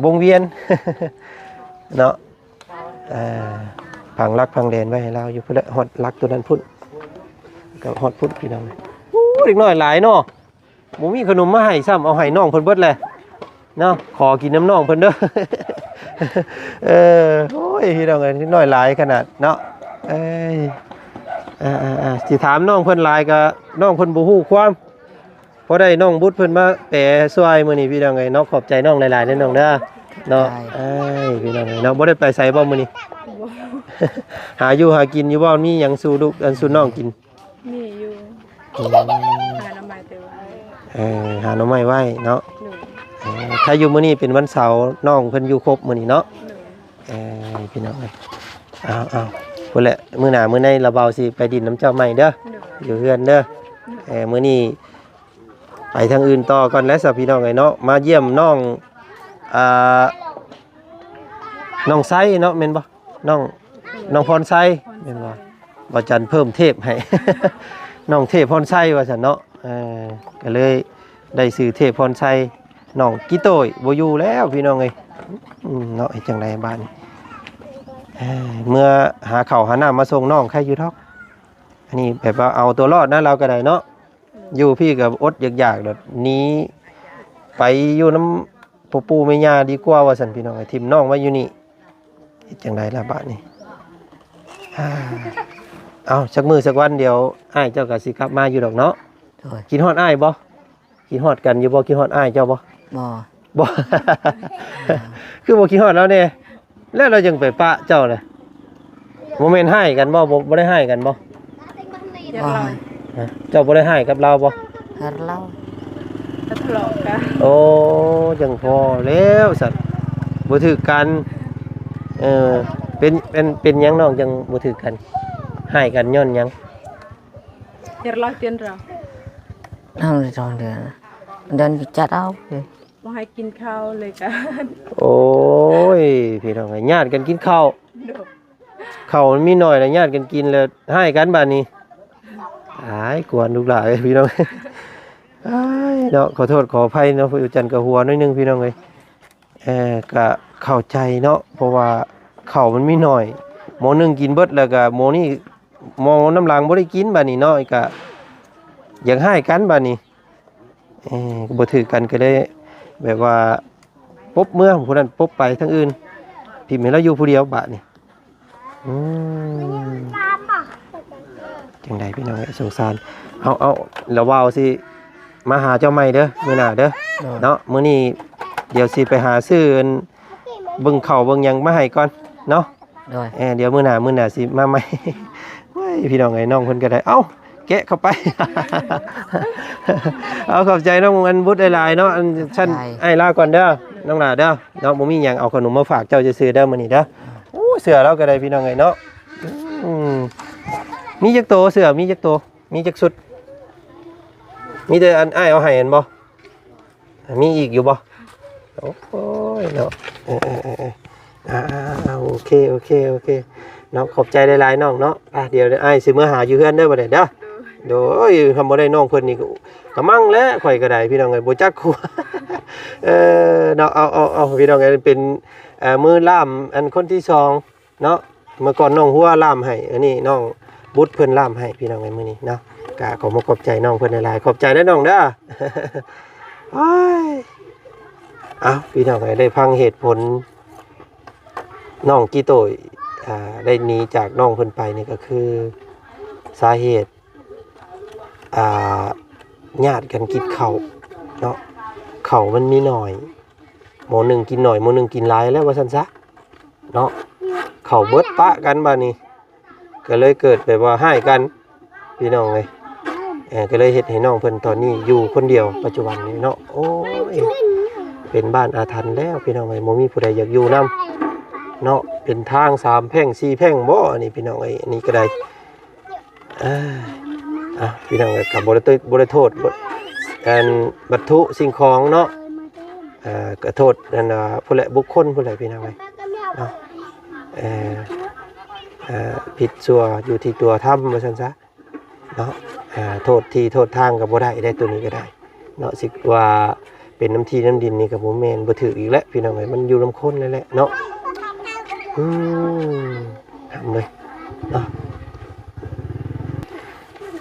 ວົງວຽນເນາະ. ເອີ ຝັງຫຼັກຝັງແດນໄວ້ໃຫ້ລາວຢູ່ພຸ້ນແຫຼະ ຮອດຫຼັກຕົວນັ້ນພຸ້ນ ກໍຮອດພຸ້ນ ພີ່ນ້ອງ. ໂອ້ ເດັກນ້ອຍຫຼາຍເນາະ. ບໍ່ມີຂະໜົມມາໃຫ້ຊ້ຳ ເອົາໃຫ້ນ້ອງເພິ່ນເບິດແຫຼະເນາະ. ຂໍກິນນຳນ້ອງເພິ່ນເດີ. ເອີ ໂອ້ຍ ພີ່ນ້ອງເອີຍ ເດັກນ້ອຍຫຼາຍຂະໜາດເນາະ. ເອີຍ ອ່າໆໆ ຊິຖາມນ້ອງເພິ່ນຫຼາຍກໍນ້ອງເພິ່ນບໍ່ຮູ້ຄວາມ. ພໍໄດ້ນ້ອງບຸດເພິ່ນມາແປຊ່ວຍມື້ນີ້ ພີ່ນ້ອງເອີຍເນາະ. ຂອບໃຈນ້ອງຫຼາຍໆເດີນ້ອງເດີເນາະ. ໄດ້ ເອີຍ ພີ່ນ້ອງເອີຍເນາະ ບໍ່ໄດ້ໄປໃສບໍ່ມື້ນີ້? ບໍ່. ຫາຢູ່ຫາກິນຢູ່ບໍ່? ມີຫຍັງສູ່ລູກ ອັນ ສູ່ນ້ອງກິນ? ມີຢູ່. ອືມ ຫາໜໍ່ໄມ້ແຕ່ວ່າ ເອີ ຫາໜໍ່ໄມ້ໄວ້ເນາະ. ໂດຍ. ເອີ ຖ້າຢູ່ມື້ນີ້ເປັນວັນເສົາ ນ້ອງເພິ່ນຢູ່ຄົບມື້ນີ້ເນາະ. ໂດຍ. ເອີ ພີ່ນ້ອງເອີຍ ເອົາໆ ພຸ້ນແຫຼະ ມື້ໜ້າມື້ໃນລະເບົາຊິໄປດິນນຳເຈົ້າໃໝ່ເດີ. ໂດຍ. ຢູ່ເຮືອນເດີ. ໂດຍ. ເອີ ມື້ນີ້ໄປທາງອື່ນຕໍ່ກ່ອນແຫຼະຊະ ພີ່ນ້ອງເອີຍເນາະ. ມາຢ້ຽມນ້ອງ ອ່າ ນ້ອງໄຊເນາະ ແມ່ນບໍ່? ນ້ອງ ນ້ອງພອນໄຊ ພອນໄຊ ແມ່ນບໍ່? ບໍ່ຈັນເພີ່ມເທບໃຫ້ ນ້ອງເທບພອນໄຊວ່າຊັ້ນເນາະ. ເອີ ກໍເລີຍໄດ້ຊື່ເທບພອນໄຊ. ນ້ອງກິໂຕ້ຍບໍ່ຢູ່ແລ້ວ ພີ່ນ້ອງເອີຍ ອືມ ເນາະ ເຮັດຈັ່ງໃດບາດນີ້ ເອີ ເມື່ອຫາເຂົ້າຫານ້ຳມາສົ່ງນ້ອງໄຄຢູ່ດອກ. ອັນນີ້ແບບວ່າເອົາຕົວລອດນະ ລາວກໍໄດ້ເນາະ ຢູ່ພີ້ກໍອົດຢາກໆ ແລ້ວໜີໄປຢູ່ນຳພໍ່ປູ່ແມ່ຍ່າດີກວ່າວ່າຊັ້ນ ພີ່ນ້ອງເອີຍ ຖິ້ມນ້ອງໄວ້ຢູ່ນີ້. ເຮັດຈັ່ງໃດລະບາດນີ້ ເອົາ ຈັກມື້ຈັກວັນ ດຽວອ້າຍເຈົ້າກໍຊິກັບມາຢູ່ດອກເນາະ. ໂດຍ ຄິດຮອດອ້າຍບໍ່? ຄິດຮອດກັນຢູ່ບໍ່? ຄິດຮອດອ້າຍເຈົ້າບໍ່? ບໍ່ ບໍ່ ຄືບໍ່ຄິດຮອດລາວແດ່? ແລ້ວລາວຈັ່ງໄປປະເຈົ້າລະ? ບໍ່ແມ່ນຮ້າຍກັນບໍ່? ບໍ່ ບໍ່ໄດ້ຮ້າຍກັນບໍ່? ບໍ່ ຮະ ເຈົ້າບໍ່ໄດ້ຮ້າຍກັບລາວບໍ່? ຮັກລາວ ທະເລາະກັນ. ໂອ້ ຈັ່ງພໍແລ້ວຊັ້ນ ບໍ່ຖືກກັນ. ເອີ ເປັນ ເປັນ ເປັນຫຍັງນ້ອງຈັ່ງບໍ່ຖືກກັນ? ຮ້າຍກັນຍ້ອນຫຍັງ? ເດືອນລະເດືອນລະ ເອົາໄດ້ສອງເດືອນ ເດືອນຈັດເອົາ ບໍ່ໃຫ້ກິນເຂົ້າເລີຍກະ. ໂອ້ຍ ພີ່ນ້ອງເອີຍ ຍາດກັນກິນເຂົ້າ. ໂດຍ ເຂົ້າມັນມີໜ້ອຍລະຍາດກັນກິນ ແລ້ວຮ້າຍກັນບາດນີ້. ອາຍກວນລູກຫຼານເອີຍ ພີ່ນ້ອງ. ອາຍເນາະ ຂໍໂທດຂໍອະໄພເນາະ ຜູ້ຈັນກໍຫົວໜ້ອຍໜຶ່ງ ພີ່ນ້ອງເອີຍ. ເອີ ກະເຂົ້າໃຈເນາະ ເພາະວ່າເຂົ້າມັນມີໜ້ອຍ ໝໍໜຶ່ງກິນເບິດ ແລ້ວກະໝໍນີ້ ໝໍນຳຫຼັງບໍ່ໄດ້ກິນບາດນີ້ເນາະ ກະຢາກຮ້າຍກັນບາດນີ້. ເອີ ບໍ່ຖືກກັນກໍເລີຍແບບວ່າປົບເມືອ ຜູ້ນັ້ນປົບໄປທາງອື່ນ ຖິ້ມໃຫ້ລາວຢູ່ຜູ້ດຽວບາດນີ້. ອືມ ຈັ່ງໃດພີ່ນ້ອງເອີຍ ສົງສານ. ເອົາ ເອົາ ລະວ່າວຊິມາຫາເຈົ້າໃໝ່ເດີ ມື້ໜ້າເດີ. ໂດຍ ເນາະ ມື້ນີ້ດຽວຊິໄປຫາຊື້ອັນ ເບິ່ງເຂົ້າເບິ່ງຫຍັງມາໃຫ້ກ່ອນເນາະ. ໂດຍ ເອີ ດຽວມື້ໜ້າ ມື້ໜ້າຊິມາໃໝ່. ໂອ້ຍ ພີ່ນ້ອງເອີຍ ນ້ອງເພິ່ນກໍໄດ້ ເອົ້າ ແກະເຂົ້າໄປ. ເອົາ ຂອບໃຈນ້ອງອັນບຸດຫຼາຍໆເນາະ. ອັນຊັ້ນ ຂອບໃຈ ອ້າຍລາກ່ອນເດີ ນ້ອງຫຼ້າເດີເນາະ. ບໍ່ມີຫຍັງ ເອົາຂະໜົມມາຝາກເຈົ້າຊື່ໆເດີມື້ນີ້ເດີ. ໂອ້ ເສື້ອລາວກໍໄດ້ ພີ່ນ້ອງເອີຍເນາະ. ອືມ ມີຈັກໂຕ ເສື້ອມີຈັກໂຕ? ມີຈັກຊຸດ? ມີແຕ່ອັນອ້າຍເອົາໃຫ້ຫັ້ນບໍ່? ມີອີກຢູ່ບໍ່? ໂອ້ຍເນາະ ເອີໆໆໆ ອ່າໆໆ ໂອເຄ ໂອເຄ ໂອເຄເນາະ. ຂອບໃຈຫຼາຍໆນ້ອງເນາະ. ອ່າ ດຽວອ້າຍຊິເມືອຫາຢູ່ເຮືອນເດີບັດນີ້ເດີ. ໂດຍ ໂດຍ ຄັນບໍ່ໄດ້ນ້ອງເພິ່ນນີ້ກໍ ກະມັ່ງແຫຼະ ຂ້ອຍກໍໄດ້ ພີ່ນ້ອງເອີຍ ບໍ່ຈັກຄົວ. ເອີເນາະ ເອົາໆໆ ພີ່ນ້ອງເອີຍ ເປັນ ເອີ ມືລ່າມອັນຄົນທີສອງ ເນາະ. ເມື່ອກ່ອນນ້ອງຫົວລ່າມໃຫ້ ອັນນີ້ນ້ອງບຸດເພິ່ນລ່າມໃຫ້ ພີ່ນ້ອງເອີຍ ມື້ນີ້ເນາະ. ກະຂໍມາຂອບໃຈນ້ອງເພິ່ນຫຼາຍໆ ຂອບໃຈເດີນ້ອງເດີ. ໂອ້ຍ ເອົ້າ ພີ່ນ້ອງເອີຍ ໄດ້ຟັງເຫດຜົນນ້ອງກີໂຕ້ຍ ອ່າ ໄດ້ໜີຈາກນ້ອງເພິ່ນໄປນີ້ ກໍຄືສາເຫດ ອ່າ ຍາດກັນກິນເຂົ້າເນາະ. ເຂົ້າມັນມີໜ້ອຍ ໝໍໜຶ່ງກິນໜ້ອຍ ໝໍໜຶ່ງກິນຫຼາຍແລ້ວວ່າຊັ້ນຊະເນາະ. ເຂົ້າເບິດປະກັນບາດນີ້ ກໍເລີຍເກີດແບບວ່າຮ້າຍກັນ ພີ່ນ້ອງເອີຍ. ເອີ ກໍເລີຍເຮັດໃຫ້ນ້ອງເພິ່ນຕອນນີ້ຢູ່ຄົນດຽວປັດຈຸບັນນີ້ເນາະ. ໂອ້ຍ ເປັນບ້ານອາຖັນແລ້ວ ພີ່ນ້ອງເອີຍ ບໍ່ມີຜູ້ໃດຢາກຢູ່ນຳເນາະ. ເປັນທາງສາມແພ່ງສີ່ແພ່ງບໍ ອັນນີ້ ພີ່ນ້ອງເອີຍ ອັນນີ້ກໍໄດ້. ເອີ ອ່ະ ພີ່ນ້ອງເອີຍ ກໍບໍ່ໄດ້ ບໍ່ໄດ້ໂທດ ອັນ ວັດຖຸສິ່ງຂອງເນາະ. ເອີ ກໍໂທດອັນ ອ່າ ຜູ້ແຫຼະ ບຸກຄົນຜູ້ແຫຼະ ພີ່ນ້ອງເອີຍເນາະ. ເອີ ເອີ ຜິດຊົ່ວຢູ່ທີ່ຕົວທຳວ່າຊັ້ນຊະເນາະ. ອ່າ ໂທດທີ່ໂທດທາງກໍບໍ່ໄດ້ເດ້ ໂຕນີ້ກໍໄດ້ເນາະ. ຊິວ່າ ເປັນນ້ຳທີ່ນ້ຳດິນນີ້ກໍບໍ່ແມ່ນ ບໍ່ຖືກອີກແຫຼະ ພີ່ນ້ອງເອີຍ ມັນຢູ່ນຳຄົນນັ້ນແຫຼະເນາະ. ອືມ ທຳເລີຍເນາະ.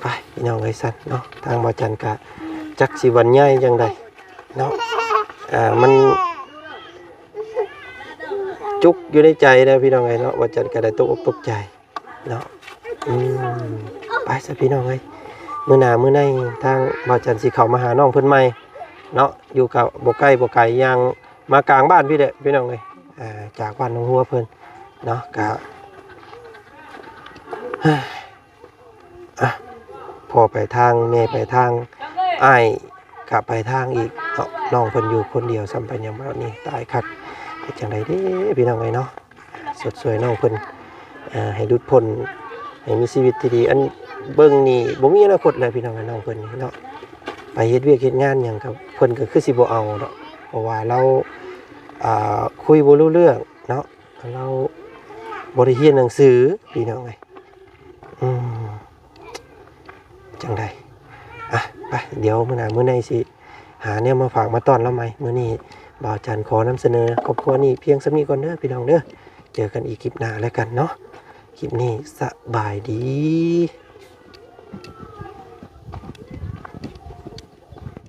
ໄປ ພີ່ນ້ອງເອີຍ ຊັ້ນເນາະ ທາງບ່າວຈັນກະຈັກຊິບັນຍາຍຈັ່ງໃດເນາະ. ອ່າ ມັນຈຸກຢູ່ໃນໃຈແລ້ວ ພີ່ນ້ອງເອີຍເນາະ ບ່າວຈັນກະໄດ້ຕົກອົກຕົກໃຈ ເນາະ. ອືມ ໄປຊະພີ່ນ້ອງເອີຍ ມື້ໜ້າມື້ໃນທາງບ່າວຈັນຊິເຂົ້າມາຫານ້ອງເພິ່ນໃໝ່ເນາະ. ຢູ່ກະບໍ່ໃກ້ບໍ່ໄກ ຍ່າງມາກາງບ້ານພີ້ແຫຼະພີ່ນ້ອງເອີຍ ອ່າ ຈາກບ້ານໜອງຫົວເພິ່ນເນາະ. ກະ ອ່ະ ພໍ່ໄປທາງ ແມ່ໄປທາງ ອ້າຍ ກະໄປທາງອີກເນາະ. ນ້ອງເພິ່ນຢູ່ຄົນດຽວ ສ່ຳໄປຍາມເວລານີ້ ຕາຍຄັກ ເຮັດຈັ່ງໃດເດ້ພີ່ນ້ອງເອີຍເນາະ. ຊົດຊ່ວຍນ້ອງເພິ່ນ ເອີ ໃຫ້ຫຼຸດພົ້ນ ໃຫ້ມີຊີວິດທີ່ດີ. ອັນເບິ່ງນີ້ບໍ່ມີອະນາຄົດແລ້ວພີ່ນ້ອງ ນ້ອງເພິ່ນນີ້ເນາະ. ໄປເຮັດວຽກເຮັດງານຫຍັງກໍ ເພິ່ນກໍຄືຊິບໍ່ເອົາດອກ ເພາະວ່າລາວ ອ່າ ຄຸຍບໍ່ຮູ້ເລື່ອງເນາະ. ລາວບໍ່ໄດ້ຮຽນໜັງສືພີ່ນ້ອງເອີຍ. ອືມ ຈັ່ງໃດ ອ່ະ ໄປ ດຽວມື້ໜ້າມື້ໃນຊິຫາແນວມາຝາກມາຕ້ອນລາວໃໝ່. ມື້ນີ້ ບ່າວຈັນຂໍນຳສະເໜີຄອບຄົວນີ້ພຽງສ່ຳນີ້ກ່ອນເດີພີ່ນ້ອງເດີ. ເຈີກັນອີກຄລິບໜ້າແລ້ວກັນເນາະ. ຄລິບນີ້ສະບາຍດີ.